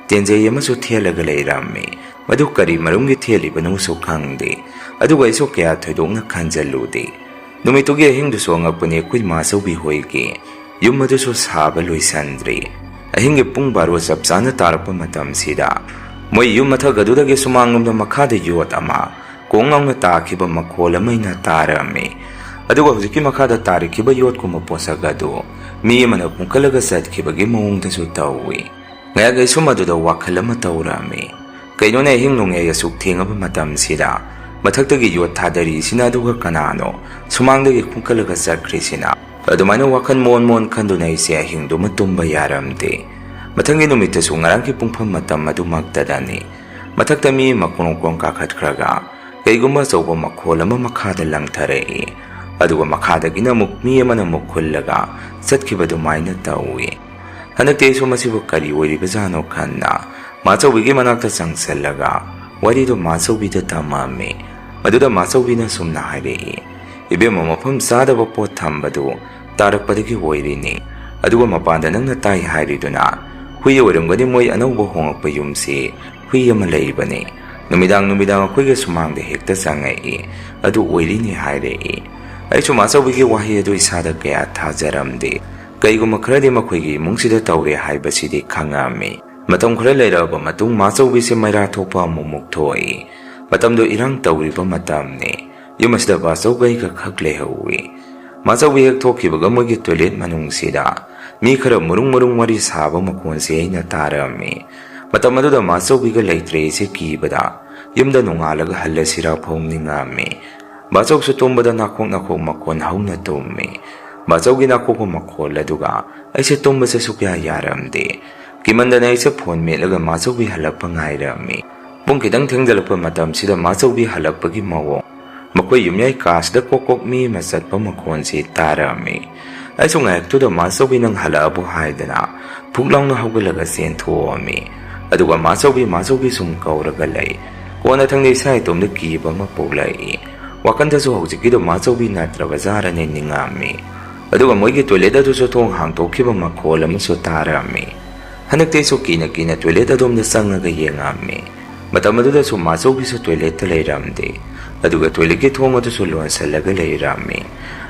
ꯇꯦꯟꯖꯩ ꯑꯃꯁꯨ ꯊꯦꯠꯂꯒ ꯂꯩꯔꯝꯃꯤ꯫ ꯃꯗꯨ ꯀꯔꯤ ꯃꯔꯝꯒꯤ ꯊꯦꯠꯂꯤꯕꯅꯣꯁꯨ ꯈꯪꯗꯦ꯫ ꯑꯗꯨꯒ ꯑꯩꯁꯨ ꯀꯌꯥ ꯊꯣꯏꯗꯣꯛꯅ ꯈꯟꯖꯜꯂꯨꯗꯦ꯫ ꯅꯨꯃꯤꯠꯇꯨꯒꯤ ꯑꯍꯤꯡꯗꯨꯁꯨ ꯑꯉꯛꯄꯅꯤ, ꯑꯩꯈꯣꯏ ꯃꯥꯆꯧꯕꯤ ꯍꯣꯏꯒꯤ ꯌꯨꯝ ꯑꯗꯨꯁꯨ ꯁꯥꯕ ꯂꯣꯏꯁꯤꯟꯗ꯭ꯔꯤ꯫ ꯑꯍꯤꯡꯒꯤ ꯄꯨꯡ ꯕꯥꯔꯣ ꯆꯞ ꯆꯥꯅ ꯇꯥꯔꯛꯄ ꯃꯇꯝꯁꯤꯗ ꯃꯣꯏ ꯌꯨꯝ ꯃꯊꯛ ꯑꯗꯨꯗꯒꯤ ꯁꯨꯃꯥꯡꯂꯣꯝꯗ ꯃꯈꯥꯗ ꯌꯣꯠ ꯑꯃ ꯀꯣꯡ ꯂꯥꯎꯅ ꯇꯥꯈꯤꯕ ꯃꯈꯣꯜ ꯑꯃ ꯑꯩꯅ ꯇꯥꯔꯝꯃꯤ꯫ ꯑꯗꯨꯒ ꯍꯧꯖꯤꯛꯀꯤ ꯃꯈꯥꯗ ꯇꯥꯔꯤꯈꯤꯕ ꯌꯣꯠꯀꯨꯝꯕ ꯄꯣꯠꯁꯛ ꯑꯗꯨ ꯃꯤ ꯑꯃꯅ ꯈꯨꯟꯀꯠꯂꯒ ꯆꯠꯈꯤꯕꯒꯤ ꯃꯑꯣꯡꯗꯁꯨ ꯇꯧꯏ꯫ ꯉꯥꯏꯍꯥꯛ ꯑꯩꯁꯨ ꯃꯗꯨꯗ ꯋꯥꯈꯜ ꯑꯃ ꯇꯧꯔꯝꯃꯤ꯫ ꯀꯩꯅꯣꯅꯦ, ꯑꯍꯤꯡ ꯅꯣꯡꯌꯥꯏ ꯑꯁꯨꯛ ꯊꯦꯡꯉꯕ ꯃꯇꯝꯁꯤꯗ ꯃꯊꯛꯇꯒꯤ ꯌꯣꯠ ꯊꯥꯗꯔꯤꯁꯤꯅ, ꯑꯗꯨꯒ ꯀꯅꯥꯅꯣ ꯁꯨꯃꯥꯡꯗꯒꯤ ꯈꯨꯟꯀꯠꯂꯒ ꯆꯠꯈ꯭ꯔꯤꯁꯤꯅ? ꯑꯗꯨꯃꯥꯏꯅ ꯋꯥꯈꯜ ꯃꯣꯟ ꯃꯣꯟ ꯈꯟꯗꯨꯅ ꯑꯩꯁꯦ ꯑꯍꯤꯡꯗꯨꯃ ꯇꯨꯝꯕ ꯌꯥꯔꯝꯗꯦ꯫ ꯃꯊꯪꯒꯤ ꯅꯨꯃꯤꯠꯇꯁꯨ ꯉꯔꯥꯡꯒꯤ ꯄꯨꯡꯐꯝ ꯃꯇꯝ ꯑꯗꯨꯃꯛꯇꯗꯅꯤ ꯃꯊꯛꯇ ꯃꯤ ꯑꯃ ꯀ꯭ꯔꯣꯡ ꯀ꯭ꯔꯣꯡ ꯀꯥꯈꯠꯈ꯭ꯔꯒ ꯀꯩꯒꯨꯝꯕ ꯑꯆꯧꯕ ꯃꯈꯣꯜ ꯑꯃ ꯃꯈꯥꯗ ꯂꯪꯊꯔꯛꯏ꯫ ꯑꯗꯨꯒ ꯃꯈꯥꯗꯒꯤꯅ ꯑꯃꯨꯛ ꯃꯤ ꯑꯃꯅ ꯑꯃꯨꯛ ꯈꯨꯜꯂꯒ ꯆꯠꯈꯤꯕ ꯑꯗꯨꯃꯥꯏꯅ ꯇꯧꯏ꯫ ꯍꯟꯗꯛꯇꯤ ꯑꯩꯁꯨ ꯃꯁꯤꯕꯨ ꯀꯔꯤ ꯑꯣꯏꯔꯤꯕꯖꯥꯠꯅꯣ ꯈꯟꯅ ꯃꯥꯆꯧꯕꯤꯒꯤ ꯃꯅꯥꯛꯇ ꯆꯪꯁꯤꯜꯂꯒ ꯋꯥꯔꯤꯗꯨ ꯃꯥꯆꯧꯕꯤꯗ ꯇꯝꯃꯝꯃꯤ꯫ ꯃꯗꯨꯗ ꯃꯥꯆꯧꯕꯤꯅ ꯁꯨꯝꯅ ꯍꯥꯏꯔꯛꯏ, "ꯏꯕꯦꯝꯃ, ꯃꯐꯝ ꯆꯥꯗꯕ ꯄꯣꯠ ꯊꯝꯕꯗꯨ ꯇꯥꯔꯛꯄꯗꯒꯤ ꯑꯣꯏꯔꯤꯅꯤ꯫ ꯑꯗꯨꯒ ꯃꯄꯥꯟꯗ ꯅꯪꯅ ꯇꯥꯏ ꯍꯥꯏꯔꯤꯗꯨꯅ ꯍꯨꯏ ꯑꯣꯏꯔꯝꯒꯅꯤ, ꯃꯣꯏ ꯑꯅꯧꯕ ꯍꯣꯡꯉꯛꯄ ꯌꯨꯝꯁꯤ ꯍꯨꯏ ꯑꯃ ꯂꯩꯕꯅꯤ꯫ ꯅꯨꯃꯤꯗꯥꯡ ꯅꯨꯃꯤꯗꯥꯡ ꯑꯩꯈꯣꯏꯒꯤ ꯁꯨꯃꯥꯡꯗ ꯍꯦꯛꯇ ꯆꯪꯉꯛꯏ, ꯑꯗꯨ ꯑꯣꯏꯔꯤꯅꯤ" ꯍꯥꯏꯔꯛꯏ꯫ ꯑꯩꯁꯨ ꯃꯥꯆꯧꯕꯤꯒꯤ ꯋꯥꯍꯩ ꯑꯗꯨ ꯏꯁꯥꯗ ꯀꯌꯥ ꯊꯥꯖꯔꯝꯗꯦ꯫ ꯀꯩꯒꯨꯝꯕ ꯈꯔꯗꯤ ꯃꯈꯣꯏꯒꯤ ꯏꯃꯨꯡꯁꯤꯗ ꯇꯧꯔꯦ ꯍꯥꯏꯕꯁꯤꯗꯤ ꯈꯪꯉꯝꯃꯤ꯫ ꯃꯇꯝ ꯈꯔ ꯂꯩꯔꯛꯑꯕ ꯃꯇꯨꯡ ꯃꯥꯆꯧꯕꯤꯁꯦ ꯃꯩꯔꯥ ꯊꯣꯛꯄ ꯑꯃꯨꯛꯃꯨꯛ ꯊꯣꯛꯏ꯫ ꯃꯇꯝꯗꯨ ꯏꯔꯥꯡ ꯇꯧꯔꯤꯕ ꯃꯇꯝꯅꯤ꯫ ꯌꯨꯝ ꯑꯁꯤꯗ ꯕꯥꯆꯧꯒ ꯑꯩꯒ ꯈꯛ ꯂꯩꯍꯧꯏ꯫ ꯃꯥꯆꯧꯕꯤ ꯍꯦꯛ ꯊꯣꯛꯈꯤꯕꯒ ꯃꯣꯏꯒꯤ ꯇꯣꯏꯂꯦꯠ ꯃꯅꯨꯡꯁꯤꯗ ꯃꯤ ꯈꯔ ꯃꯔꯨꯡ ꯃꯔꯨꯡ ꯋꯥꯔꯤ ꯁꯥꯕ ꯃꯈꯣꯟꯁꯦ ꯑꯩꯅ ꯇꯥꯔꯝꯃꯤ꯫ ꯃꯇꯝ ꯑꯗꯨꯗ ꯃꯥꯆꯧꯕꯤꯒ ꯂꯩꯇ꯭ꯔꯦ ꯑꯩꯁꯦ ꯀꯤꯕꯗ ꯌꯨꯝꯗ ꯅꯣꯡꯉꯥꯜꯂꯒ ꯍꯜꯂꯁꯤꯔꯥ ꯐꯥꯎ ꯅꯤꯡꯉꯝꯃꯤ꯫ ꯕꯥꯆꯧꯁꯨ ꯇꯨꯝꯕꯗ ꯅꯥꯈꯣꯛ ꯅꯥꯈꯣꯛ ꯃꯈꯣꯟ ꯍꯧꯅ ꯇꯨꯝꯃꯤ꯫ ꯕꯥꯆꯧꯒꯤ ꯅꯥꯈꯣꯛꯄ ꯃꯈꯣꯜ ꯑꯗꯨꯒ ꯑꯩꯁꯦ ꯇꯨꯝꯕꯁꯦ ꯁꯨꯛꯌꯥ ꯌꯥꯔꯝꯗꯦ꯫ ꯀꯤꯃꯟꯗꯅ ꯑꯩꯁꯦ ꯐꯣꯟ ꯃꯦꯠꯂꯒ ꯃꯥꯆꯧꯕꯤ ꯍꯜꯂꯛꯄ ꯉꯥꯏꯔꯝꯃꯤ꯫ ꯄꯨꯡ ꯈꯤꯇꯪ ꯊꯦꯡꯖꯤꯜꯂꯛꯄ ꯃꯇꯝꯁꯤꯗ ꯃꯥꯆꯧꯕꯤ ꯍꯜꯂꯛꯄꯒꯤ ꯃꯑꯣꯡ, ꯃꯈꯣꯏ ꯌꯨꯝꯌꯥꯏ ꯀꯥꯁꯤꯗ ꯀꯣꯛ ꯀꯣꯛ ꯃꯤ ꯑꯃ ꯆꯠꯄ ꯃꯈꯣꯟꯁꯤ ꯇꯥꯔꯝꯃꯤ꯫ ꯑꯩꯁꯨ ꯉꯥꯏꯍꯥꯛꯇꯨꯗ "ꯃꯥꯆꯧꯕꯤ, ꯅꯪ ꯍꯜꯂꯛꯑꯕꯣ?" ꯍꯥꯏꯗꯅ ꯐꯨꯛ ꯂꯥꯎꯅ ꯍꯧꯒꯠꯂꯒ ꯆꯦꯟꯊꯣꯛꯑꯝꯃꯤ꯫ ꯑꯗꯨꯒ "ꯃꯥꯆꯧꯕꯤ, ꯃꯥꯆꯧꯕꯤ" ꯁꯨꯝ ꯀꯧꯔꯒ ꯂꯩ꯫ ꯀꯣꯟꯅꯊꯪꯗ ꯏꯁꯥ ꯏꯇꯣꯝꯗ ꯀꯤꯕ ꯑꯃ ꯄꯣꯛꯂꯛꯏ꯫ ꯋꯥꯈꯜꯗꯁꯨ ꯍꯧꯖꯤꯛꯀꯤꯗꯣ ꯃꯥꯆꯧꯕꯤ ꯅꯠꯇ꯭ꯔꯕ ꯖꯥꯔꯅꯦ ꯅꯤꯡꯉꯝꯃꯤ꯫ ꯑꯗꯨꯒ ꯃꯣꯏꯒꯤ ꯇꯣꯏꯂꯦꯠ ꯑꯗꯨꯁꯨ ꯊꯣꯡ ꯍꯥꯡꯗꯣꯛꯈꯤꯕ ꯃꯈꯣꯜ ꯑꯃꯁꯨ ꯇꯥꯔꯝꯃꯤ꯫ ꯍꯟꯗꯛꯇꯤ ꯑꯩꯁꯨ ꯀꯤꯅ ꯀꯤꯅ ꯇꯣꯏꯂꯦꯠ ꯑꯗꯣꯝꯗ ꯆꯪꯉꯒ ꯌꯦꯡꯉꯝꯃꯤ꯫ ꯃꯇꯝ ꯑꯗꯨꯗꯁꯨ ꯃꯥꯆꯧꯕꯤꯁꯨ ꯇꯣꯏꯂꯦꯠꯇ ꯂꯩꯔꯝꯗꯦ꯫ ꯑꯗꯨꯒ ꯇꯣꯏꯂꯦꯠꯀꯤ ꯊꯣꯡ ꯑꯗꯨꯁꯨ ꯂꯣꯟꯁꯤꯜꯂꯒ ꯂꯩꯔꯝꯃꯤ꯫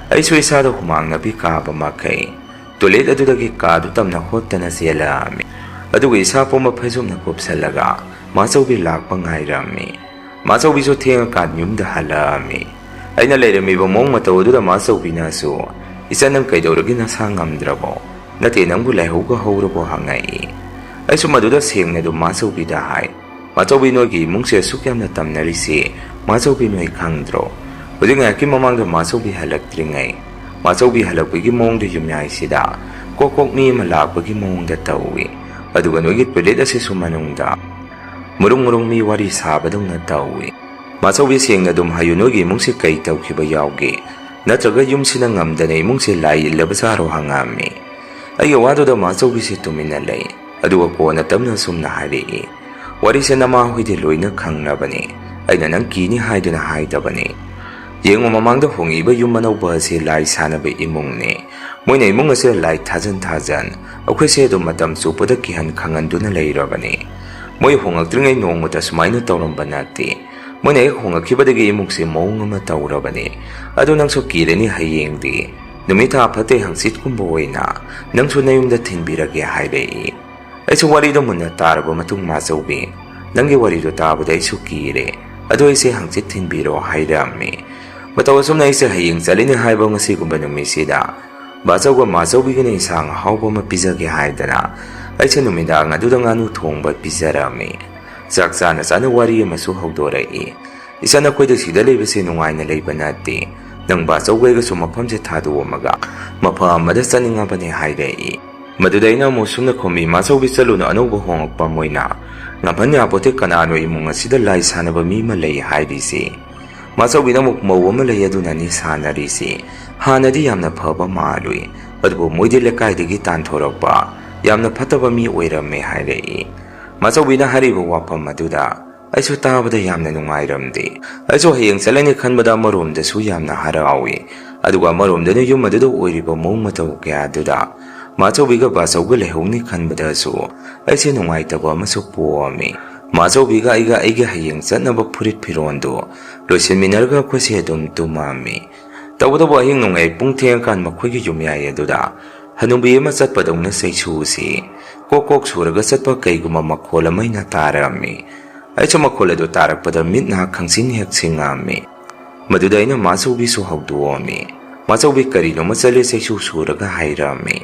ꯑꯩꯁꯨ ꯏꯁꯥꯗ ꯍꯨꯃꯥꯡ ꯅꯥꯄꯤ ꯀꯥꯕ ꯃꯈꯩ ꯇꯣꯏꯂꯦꯠ ꯑꯗꯨꯗꯒꯤ ꯀꯥꯗꯨ ꯇꯝꯅ ꯍꯣꯠꯇꯅ ꯆꯦꯜꯂꯛꯑꯝꯃꯤ꯫ ꯑꯗꯨꯒ ꯏꯁꯥ ꯄꯨꯝꯕ ꯐꯩꯖꯨꯞꯅ ꯀꯨꯞꯁꯜꯂꯒ ꯃꯥꯆꯧꯕꯤ ꯂꯥꯛꯄ ꯉꯥꯏꯔꯝꯃꯤ꯫ ꯃꯥꯆꯧꯕꯤꯁꯨ ꯊꯦꯡꯉꯀꯥꯟ ꯌꯨꯝꯗ ꯍꯜꯂꯛꯑꯝꯃꯤ꯫ ꯑꯩꯅ ꯂꯩꯔꯝꯃꯤꯕ ꯃꯑꯣꯡ ꯃꯇꯧ ꯑꯗꯨꯗ ꯃꯥꯆꯧꯕꯤꯅꯁꯨ, "ꯏꯆꯟ, ꯅꯪ ꯀꯩꯗꯧꯔꯒꯦ? ꯅꯁꯥ ꯉꯝꯗ꯭ꯔꯕꯣ? ꯅꯠꯇꯦ, ꯅꯪꯕꯨ ꯂꯥꯏꯍꯧꯒ ꯍꯧꯔꯕꯣ?" ꯍꯪꯉꯛꯏ꯫ ꯑꯩꯁꯨ ꯃꯗꯨꯗ ꯁꯦꯡꯅ ꯑꯗꯨꯝ ꯃꯥꯆꯧꯕꯤꯗ ꯍꯥꯏ, "ꯃꯥꯆꯧꯕꯤ, ꯅꯣꯏꯒꯤ ꯏꯃꯨꯡꯁꯦ ꯑꯁꯨꯛ ꯌꯥꯝꯅ ꯇꯝꯅꯔꯤꯁꯦ ꯃꯥꯆꯧꯕꯤ ꯅꯣꯏ ꯈꯪꯗ꯭ꯔꯣ? ꯍꯧꯖꯤꯛ ꯉꯥꯏꯍꯥꯛꯀꯤ ꯃꯃꯥꯡꯗ ꯃꯥꯆꯧꯕꯤ ꯍꯜꯂꯛꯇ꯭ꯔꯤꯉꯩ, ꯃꯥꯆꯧꯕꯤ ꯍꯜꯂꯛꯄꯒꯤ ꯃꯑꯣꯡꯗ ꯌꯨꯝꯌꯥꯏꯁꯤꯗ ꯀꯣꯛ ꯀꯣꯛ ꯃꯤ ꯑꯃ ꯂꯥꯛꯄꯒꯤ ꯃꯑꯣꯡꯗ ꯇꯧꯏ꯫ ꯑꯗꯨꯒ ꯅꯣꯏꯒꯤ ꯇꯣꯏꯂꯦꯠ ꯑꯁꯤꯁꯨ ꯃꯅꯨꯡꯗ ꯃꯔꯨꯡ ꯃꯔꯨꯡ ꯃꯤ ꯋꯥꯔꯤ ꯁꯥꯕꯗꯧꯅ ꯇꯧꯏ꯫ ꯃꯥꯆꯧꯕꯤ, ꯁꯦꯡꯅ ꯑꯗꯨꯝ ꯍꯥꯏꯌꯨ, ꯅꯣꯏꯒꯤ ꯏꯃꯨꯡꯁꯦ ꯀꯩ ꯇꯧꯈꯤꯕ ꯌꯥꯎꯒꯦ? ꯅꯠꯇ꯭ꯔꯒ ꯌꯨꯝꯁꯤꯅ ꯉꯝꯗꯅ ꯏꯃꯨꯡꯁꯦ ꯂꯥꯏ ꯏꯜꯂꯕꯖꯥꯔꯣ?" ꯍꯪꯉꯛꯑꯝꯃꯤ꯫ ꯑꯩꯒꯤ ꯋꯥꯗꯨꯗ ꯃꯥꯆꯧꯕꯤꯁꯦ ꯇꯨꯃꯤꯟꯅ ꯂꯩ꯫ ꯑꯗꯨꯒ ꯀꯣꯟꯅ ꯇꯞꯅ ꯑꯁꯨꯝꯅ ꯍꯥꯏꯔꯛꯏ, "ꯋꯥꯔꯤꯁꯦ ꯅꯃꯥ ꯍꯣꯏꯗꯤ ꯂꯣꯏꯅ ꯈꯪꯅꯕꯅꯤ꯫ ꯑꯩꯅ ꯅꯪ ꯀꯤꯅꯤ ꯍꯥꯏꯗꯨꯅ ꯍꯥꯏꯗꯕꯅꯤ꯫ ꯌꯦꯡꯉꯨ, ꯃꯃꯥꯡꯗ ꯍꯣꯡꯉꯛꯏꯕ ꯌꯨꯝ ꯑꯅꯧꯕ ꯑꯁꯤ ꯂꯥꯏ ꯁꯥꯟꯅꯕ ꯏꯃꯨꯡꯅꯤ꯫ ꯃꯣꯏꯅ ꯏꯃꯨꯡ ꯑꯁꯤꯗ ꯂꯥꯏ ꯊꯥꯖꯟ ꯊꯥꯖꯟ ꯑꯩꯈꯣꯏꯁꯦ ꯑꯗꯨꯝ ꯃꯇꯝ ꯆꯨꯞꯄꯗ ꯀꯤꯍꯟ ꯈꯪꯍꯟꯗꯨꯅ ꯂꯩꯔꯕꯅꯤ꯫ ꯃꯣꯏ ꯍꯣꯡꯉꯛꯇ꯭ꯔꯤꯉꯩ ꯅꯣꯡꯃꯇ ꯁꯨꯃꯥꯏꯅ ꯇꯧꯔꯝꯕ ꯅꯠꯇꯦ꯫ ꯃꯣꯏꯅ ꯍꯦꯛ ꯍꯣꯡꯉꯛꯈꯤꯕꯗꯒꯤ ꯏꯃꯨꯡꯁꯦ ꯃꯑꯣꯡ ꯑꯃ ꯇꯧꯔꯕꯅꯤ꯫ ꯑꯗꯨ ꯅꯪꯁꯨ ꯀꯤꯔꯅꯤ, ꯍꯌꯦꯡꯗꯤ ꯅꯨꯃꯤꯠ ꯊꯥ ꯐꯠꯇꯦ ꯍꯪꯆꯤꯠꯀꯨꯝꯕ ꯑꯣꯏꯅ ꯅꯪꯁꯨ ꯅꯌꯨꯝꯗ ꯊꯤꯟꯕꯤꯔꯒꯦ" ꯍꯥꯏꯔꯛꯏ꯫ ꯑꯩꯁꯨ ꯋꯥꯔꯤꯗꯣ ꯃꯨꯟꯅ ꯇꯥꯔꯕ ꯃꯇꯨꯡ, "ꯃꯥꯆꯧꯕꯤ, ꯅꯪꯒꯤ ꯋꯥꯔꯤꯗꯣ ꯇꯥꯕꯗ ꯑꯩꯁꯨ ꯀꯤꯔꯦ꯫ ꯑꯗꯣ ꯑꯩꯁꯦ ꯍꯪꯆꯤꯠ ꯊꯤꯟꯕꯤꯔꯣ" ꯍꯥꯏꯔꯛꯑꯝꯃꯤ꯫ ꯃꯇꯧ ꯑꯁꯨꯝꯅ ꯑꯩꯁꯦ ꯍꯌꯦꯡ ꯆꯠꯂꯤꯅꯤ ꯍꯥꯏꯕ ꯉꯁꯤꯒꯨꯝꯕ ꯅꯨꯃꯤꯠꯁꯤꯗ ꯕꯥꯆꯧꯒ ꯃꯥꯆꯧꯕꯤꯒꯅ ꯏꯟꯁꯥꯡ ꯑꯍꯥꯎꯕ ꯑꯃ ꯄꯤꯖꯒꯦ ꯍꯥꯏꯗꯅ ꯑꯩꯁꯦ ꯅꯨꯃꯤꯗꯥꯡ ꯑꯗꯨꯗ ꯉꯥꯅꯨ ꯊꯣꯡꯕ ꯄꯤꯖꯔꯝꯃꯤ꯫ ꯆꯥꯛ ꯆꯥꯅ ꯆꯥꯅ ꯋꯥꯔꯤ ꯑꯃꯁꯨ ꯍꯧꯗꯣꯔꯛꯏ꯫ "ꯏꯆꯟ, ꯑꯩꯈꯣꯏꯗ ꯁꯤꯗ ꯂꯩꯕꯁꯦ ꯅꯨꯡꯉꯥꯏꯅ ꯂꯩꯕ ꯅꯠꯇꯦ꯫ ꯅꯪ ꯕꯥꯆꯧꯒꯩꯒꯁꯨ ꯃꯐꯝꯁꯦ ꯊꯥꯗꯣꯛꯑꯝꯃꯒ ꯃꯐꯝ ꯑꯃꯗ ꯆꯠꯅꯤꯡꯉꯕꯅꯦ" ꯍꯥꯏꯔꯛꯏ꯫ ꯃꯗꯨꯗ ꯑꯩꯅ ꯑꯃꯨꯛ ꯁꯨꯝꯅ ꯈꯨꯝꯃꯤ, "ꯃꯥꯆꯧꯕꯤ, ꯆꯠꯂꯨꯅꯨ, ꯑꯅꯧꯕ ꯍꯣꯡꯉꯛꯄ ꯃꯣꯏꯅ ꯉꯝꯍꯟ ꯌꯥꯄꯣꯠꯇꯦ꯫ ꯀꯅꯥꯅꯣ ꯏꯃꯨꯡ ꯑꯁꯤꯗ ꯂꯥꯏ ꯁꯥꯟꯅꯕ ꯃꯤ ꯑꯃ ꯂꯩ ꯍꯥꯏꯔꯤꯁꯦ? ꯃꯥꯆꯧꯕꯤꯅ ꯑꯃꯨꯛ ꯃꯧ ꯑꯃ ꯂꯩ ꯑꯗꯨꯅꯅꯤ ꯁꯥꯟꯅꯔꯤꯁꯦ꯫ ꯍꯥꯟꯅꯗꯤ ꯌꯥꯝꯅ ꯐꯕ ꯃꯥꯜꯂꯨꯏ, ꯑꯗꯨꯕꯨ ꯃꯣꯏꯗꯤ ꯂꯩꯀꯥꯏꯗꯒꯤ ꯇꯥꯟꯊꯣꯔꯛꯄ ꯌꯥꯝꯅ ꯐꯠꯇꯕ ꯃꯤ ꯑꯣꯏꯔꯝꯃꯦ" ꯍꯥꯏꯔꯛꯏ꯫ ꯃꯥꯆꯧꯕꯤꯅ ꯍꯥꯏꯔꯤꯕ ꯋꯥꯐꯝ ꯑꯗꯨꯗ ꯑꯩꯁꯨ ꯇꯥꯕꯗ ꯌꯥꯝꯅ ꯅꯨꯡꯉꯥꯏꯔꯝꯗꯦ꯫ ꯑꯩꯁꯨ ꯍꯌꯦꯡ ꯆꯠꯂꯅꯤ ꯈꯟꯕꯗ ꯑꯃꯔꯣꯝꯗꯁꯨ ꯌꯥꯝꯅ ꯍꯔꯥꯎꯏ, ꯑꯗꯨꯒ ꯑꯃꯔꯣꯝꯗꯅ ꯌꯨꯝ ꯑꯗꯨꯗ ꯑꯣꯏꯔꯤꯕ ꯃꯑꯣꯡ ꯃꯇꯧ ꯀꯌꯥꯗꯨꯗ ꯃꯥꯆꯧꯕꯤꯒ ꯕꯥꯆꯧꯒ ꯂꯩꯍꯧꯅꯤ ꯈꯟꯕꯗꯁꯨ ꯑꯩꯁꯦ ꯅꯨꯡꯉꯥꯏꯇꯕ ꯑꯃꯁꯨ ꯄꯣꯛꯑꯝꯃꯤ꯫ ꯃꯥꯆꯧꯕꯤꯒ ꯑꯩꯒ ꯑꯩꯒꯤ ꯍꯌꯦꯡ ꯆꯠꯅꯕ ꯐꯨꯔꯤꯠ ꯐꯤꯔꯣꯟꯗꯨ ꯂꯣꯏꯁꯤꯟꯃꯤꯟꯅꯔꯒ ꯑꯩꯈꯣꯏꯁꯦ ꯑꯗꯨꯝ ꯇꯨꯝꯃꯝꯃꯤ꯫ ꯇꯧꯕꯇꯕꯨ ꯑꯍꯤꯡ ꯅꯣꯡꯌꯥꯏ ꯄꯨꯡ ꯊꯦꯡꯉꯀꯥꯟ ꯃꯈꯣꯏꯒꯤ ꯌꯨꯝꯌꯥꯏ ꯑꯗꯨꯗ ꯍꯅꯨꯕꯤ ꯑꯃ ꯆꯠꯄꯗꯧꯅ ꯆꯩꯁꯨꯁꯤ ꯀꯣꯛ ꯀꯣꯛ ꯁꯨꯔꯒ ꯆꯠꯄ ꯀꯩꯒꯨꯝꯕ ꯃꯈꯣꯜ ꯑꯃ ꯑꯩꯅ ꯇꯥꯔꯝꯃꯤ꯫ ꯑꯩꯁꯨ ꯃꯈꯣꯜ ꯑꯗꯨ ꯇꯥꯔꯛꯄꯗ ꯃꯤꯠ ꯅꯥ ꯈꯪꯁꯤꯡ ꯍꯦꯛ ꯁꯤꯡꯉꯝꯃꯤ꯫ ꯃꯗꯨꯗ ꯑꯩꯅ ꯃꯥꯆꯧꯕꯤꯁꯨ ꯍꯧꯗꯣꯛꯑꯝꯃꯤ꯫ ꯃꯥꯆꯧꯕꯤ ꯀꯔꯤꯅꯣꯃ ꯆꯠꯂꯦ ꯆꯩꯁꯨ ꯁꯨꯔꯒ ꯍꯥꯏꯔꯝꯃꯤ꯫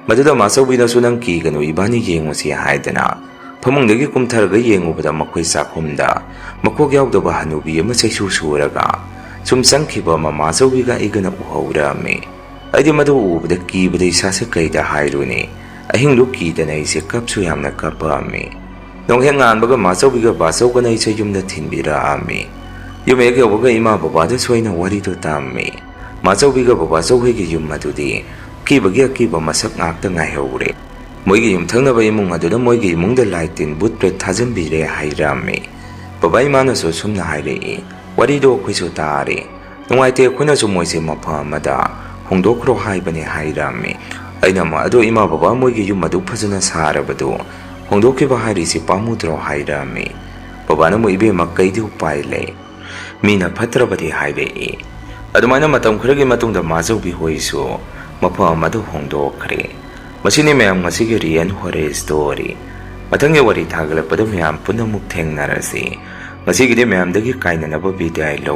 ꯃꯗꯨꯗ ꯃꯥꯆꯧꯕꯤꯅꯁꯨ "ꯅꯪ ꯀꯤꯒꯅꯨ, ꯏꯕꯥꯅꯤ ꯌꯦꯡꯉꯨꯁꯤ" ꯍꯥꯏꯗꯅ ꯐꯃꯨꯡꯗꯒꯤ ꯀꯨꯝꯊꯔꯒ ꯌꯦꯡꯉꯨꯕꯗ ꯃꯈꯣꯏ ꯆꯥꯛꯈꯨꯝꯗ ꯃꯀꯣꯛ ꯌꯥꯎꯗꯕ ꯍꯅꯨꯕꯤ ꯑꯃ ꯆꯩꯁꯨ ꯁꯨꯔꯒ ꯁꯨꯝ ꯆꯪꯈꯤꯕ ꯑꯃ ꯃꯥꯆꯧꯕꯤꯒ ꯑꯩꯒꯅ ꯎꯍꯧꯔꯝꯃꯤ꯫ ꯑꯩꯗꯤ ꯃꯗꯨ ꯎꯕꯗ ꯀꯤꯕꯗ ꯏꯁꯥꯁꯦ ꯀꯩꯗ ꯍꯥꯏꯔꯨꯅꯤ꯫ ꯑꯍꯤꯡꯗꯨ ꯀꯤꯗꯅ ꯑꯩꯁꯦ ꯀꯞꯁꯨ ꯌꯥꯝꯅ ꯀꯞꯄꯝꯃꯤ꯫ ꯅꯣꯡ ꯍꯦꯛ ꯉꯥꯟꯕꯒ ꯃꯥꯆꯧꯕꯤꯒ ꯕꯥꯆꯧꯒꯅ ꯑꯩꯁꯦ ꯌꯨꯝꯗ ꯊꯤꯟꯕꯤꯔꯛꯑꯝꯃꯤ꯫ ꯌꯨꯝ ꯍꯦꯛ ꯌꯧꯕꯒ ꯏꯃꯥ ꯕꯕꯥꯗꯁꯨ ꯑꯩꯅ ꯋꯥꯔꯤꯗꯨ ꯇꯝꯃꯤ꯫ ꯃꯥꯆꯧꯕꯤꯒ ꯕꯕꯥꯆꯧ ꯍꯣꯏꯒꯤ ꯌꯨꯝ ꯑꯗꯨꯗꯤ ꯑꯀꯤꯕꯒꯤ ꯑꯀꯤꯕ ꯃꯁꯛ ꯉꯥꯛꯇ ꯉꯥꯏꯍꯧꯔꯦ꯫ ꯃꯣꯏꯒꯤ ꯌꯨꯝꯊꯪꯅꯕ ꯏꯃꯨꯡ ꯑꯗꯨꯗ ꯃꯣꯏꯒꯤ ꯏꯃꯨꯡꯗ ꯂꯥꯏ ꯇꯤꯟ, ꯚꯨꯠ ꯄ꯭ꯔꯦꯠ ꯊꯥꯖꯤꯟꯕꯤꯔꯦ ꯍꯥꯏꯔꯝꯃꯤ꯫ ꯕꯕꯥ ꯏꯃꯥꯅꯁꯨ ꯑꯁꯨꯝꯅ ꯍꯥꯏꯔꯛꯏ, "ꯋꯥꯔꯤꯗꯣ ꯑꯩꯈꯣꯏꯁꯨ ꯇꯥꯔꯦ꯫ ꯅꯨꯡꯉꯥꯏꯇꯦ, ꯑꯩꯈꯣꯏꯅꯁꯨ ꯃꯣꯏꯁꯦ ꯃꯐꯝ ꯑꯃꯗ ꯍꯣꯡꯗꯣꯛꯈ꯭ꯔꯣ ꯍꯥꯏꯕꯅꯦ" ꯍꯥꯏꯔꯝꯃꯤ꯫ ꯑꯩꯅ ꯑꯃꯨꯛ, "ꯑꯗꯣ ꯏꯃꯥ ꯕꯕꯥ ꯃꯣꯏꯒꯤ ꯌꯨꯝ ꯑꯗꯨ ꯐꯖꯅ ꯁꯥꯔꯕꯗꯨ ꯍꯣꯡꯗꯣꯛꯈꯤꯕ ꯍꯥꯏꯔꯤꯁꯤ ꯄꯥꯝꯃꯨꯗ꯭ꯔꯣ?" ꯍꯥꯏꯔꯝꯃꯤ꯫ ꯕꯕꯥꯅ ꯑꯃꯨꯛ, "ꯏꯕꯦꯝꯃ, ꯀꯩꯗꯤ ꯎꯄꯥꯏ ꯂꯩ? ꯃꯤꯅ ꯐꯠꯇ꯭ꯔꯕꯗꯤ ꯍꯥꯏꯔꯛꯏ"꯫ ꯑꯗꯨꯃꯥꯏꯅ ꯃꯇꯝ ꯈꯔꯒꯤ ꯃꯇꯨꯡꯗ ꯃꯥꯆꯧꯕꯤ ꯍꯣꯏꯁꯨ ꯃꯐꯝ ꯑꯃꯗ ꯍꯣꯡꯗꯣꯛꯈ꯭ꯔꯦ꯫ ꯃꯁꯤꯅꯤ ꯃꯌꯥꯝ ꯉꯁꯤꯒꯤ Real Horror Story꯫ ꯃꯊꯪꯒꯤ ꯋꯥꯔꯤ ꯊꯥꯒꯠꯂꯛꯄꯗ ꯃꯌꯥꯝ ꯄꯨꯟꯅ ꯑꯃꯨꯛ ꯊꯦꯡꯅꯔꯁꯤ꯫ ꯉꯁꯤꯒꯤꯗꯤ ꯃꯌꯥꯝꯗꯒꯤ ꯀꯥꯏꯅꯅꯕ ꯕꯤꯗꯥꯏ ꯂꯧ꯫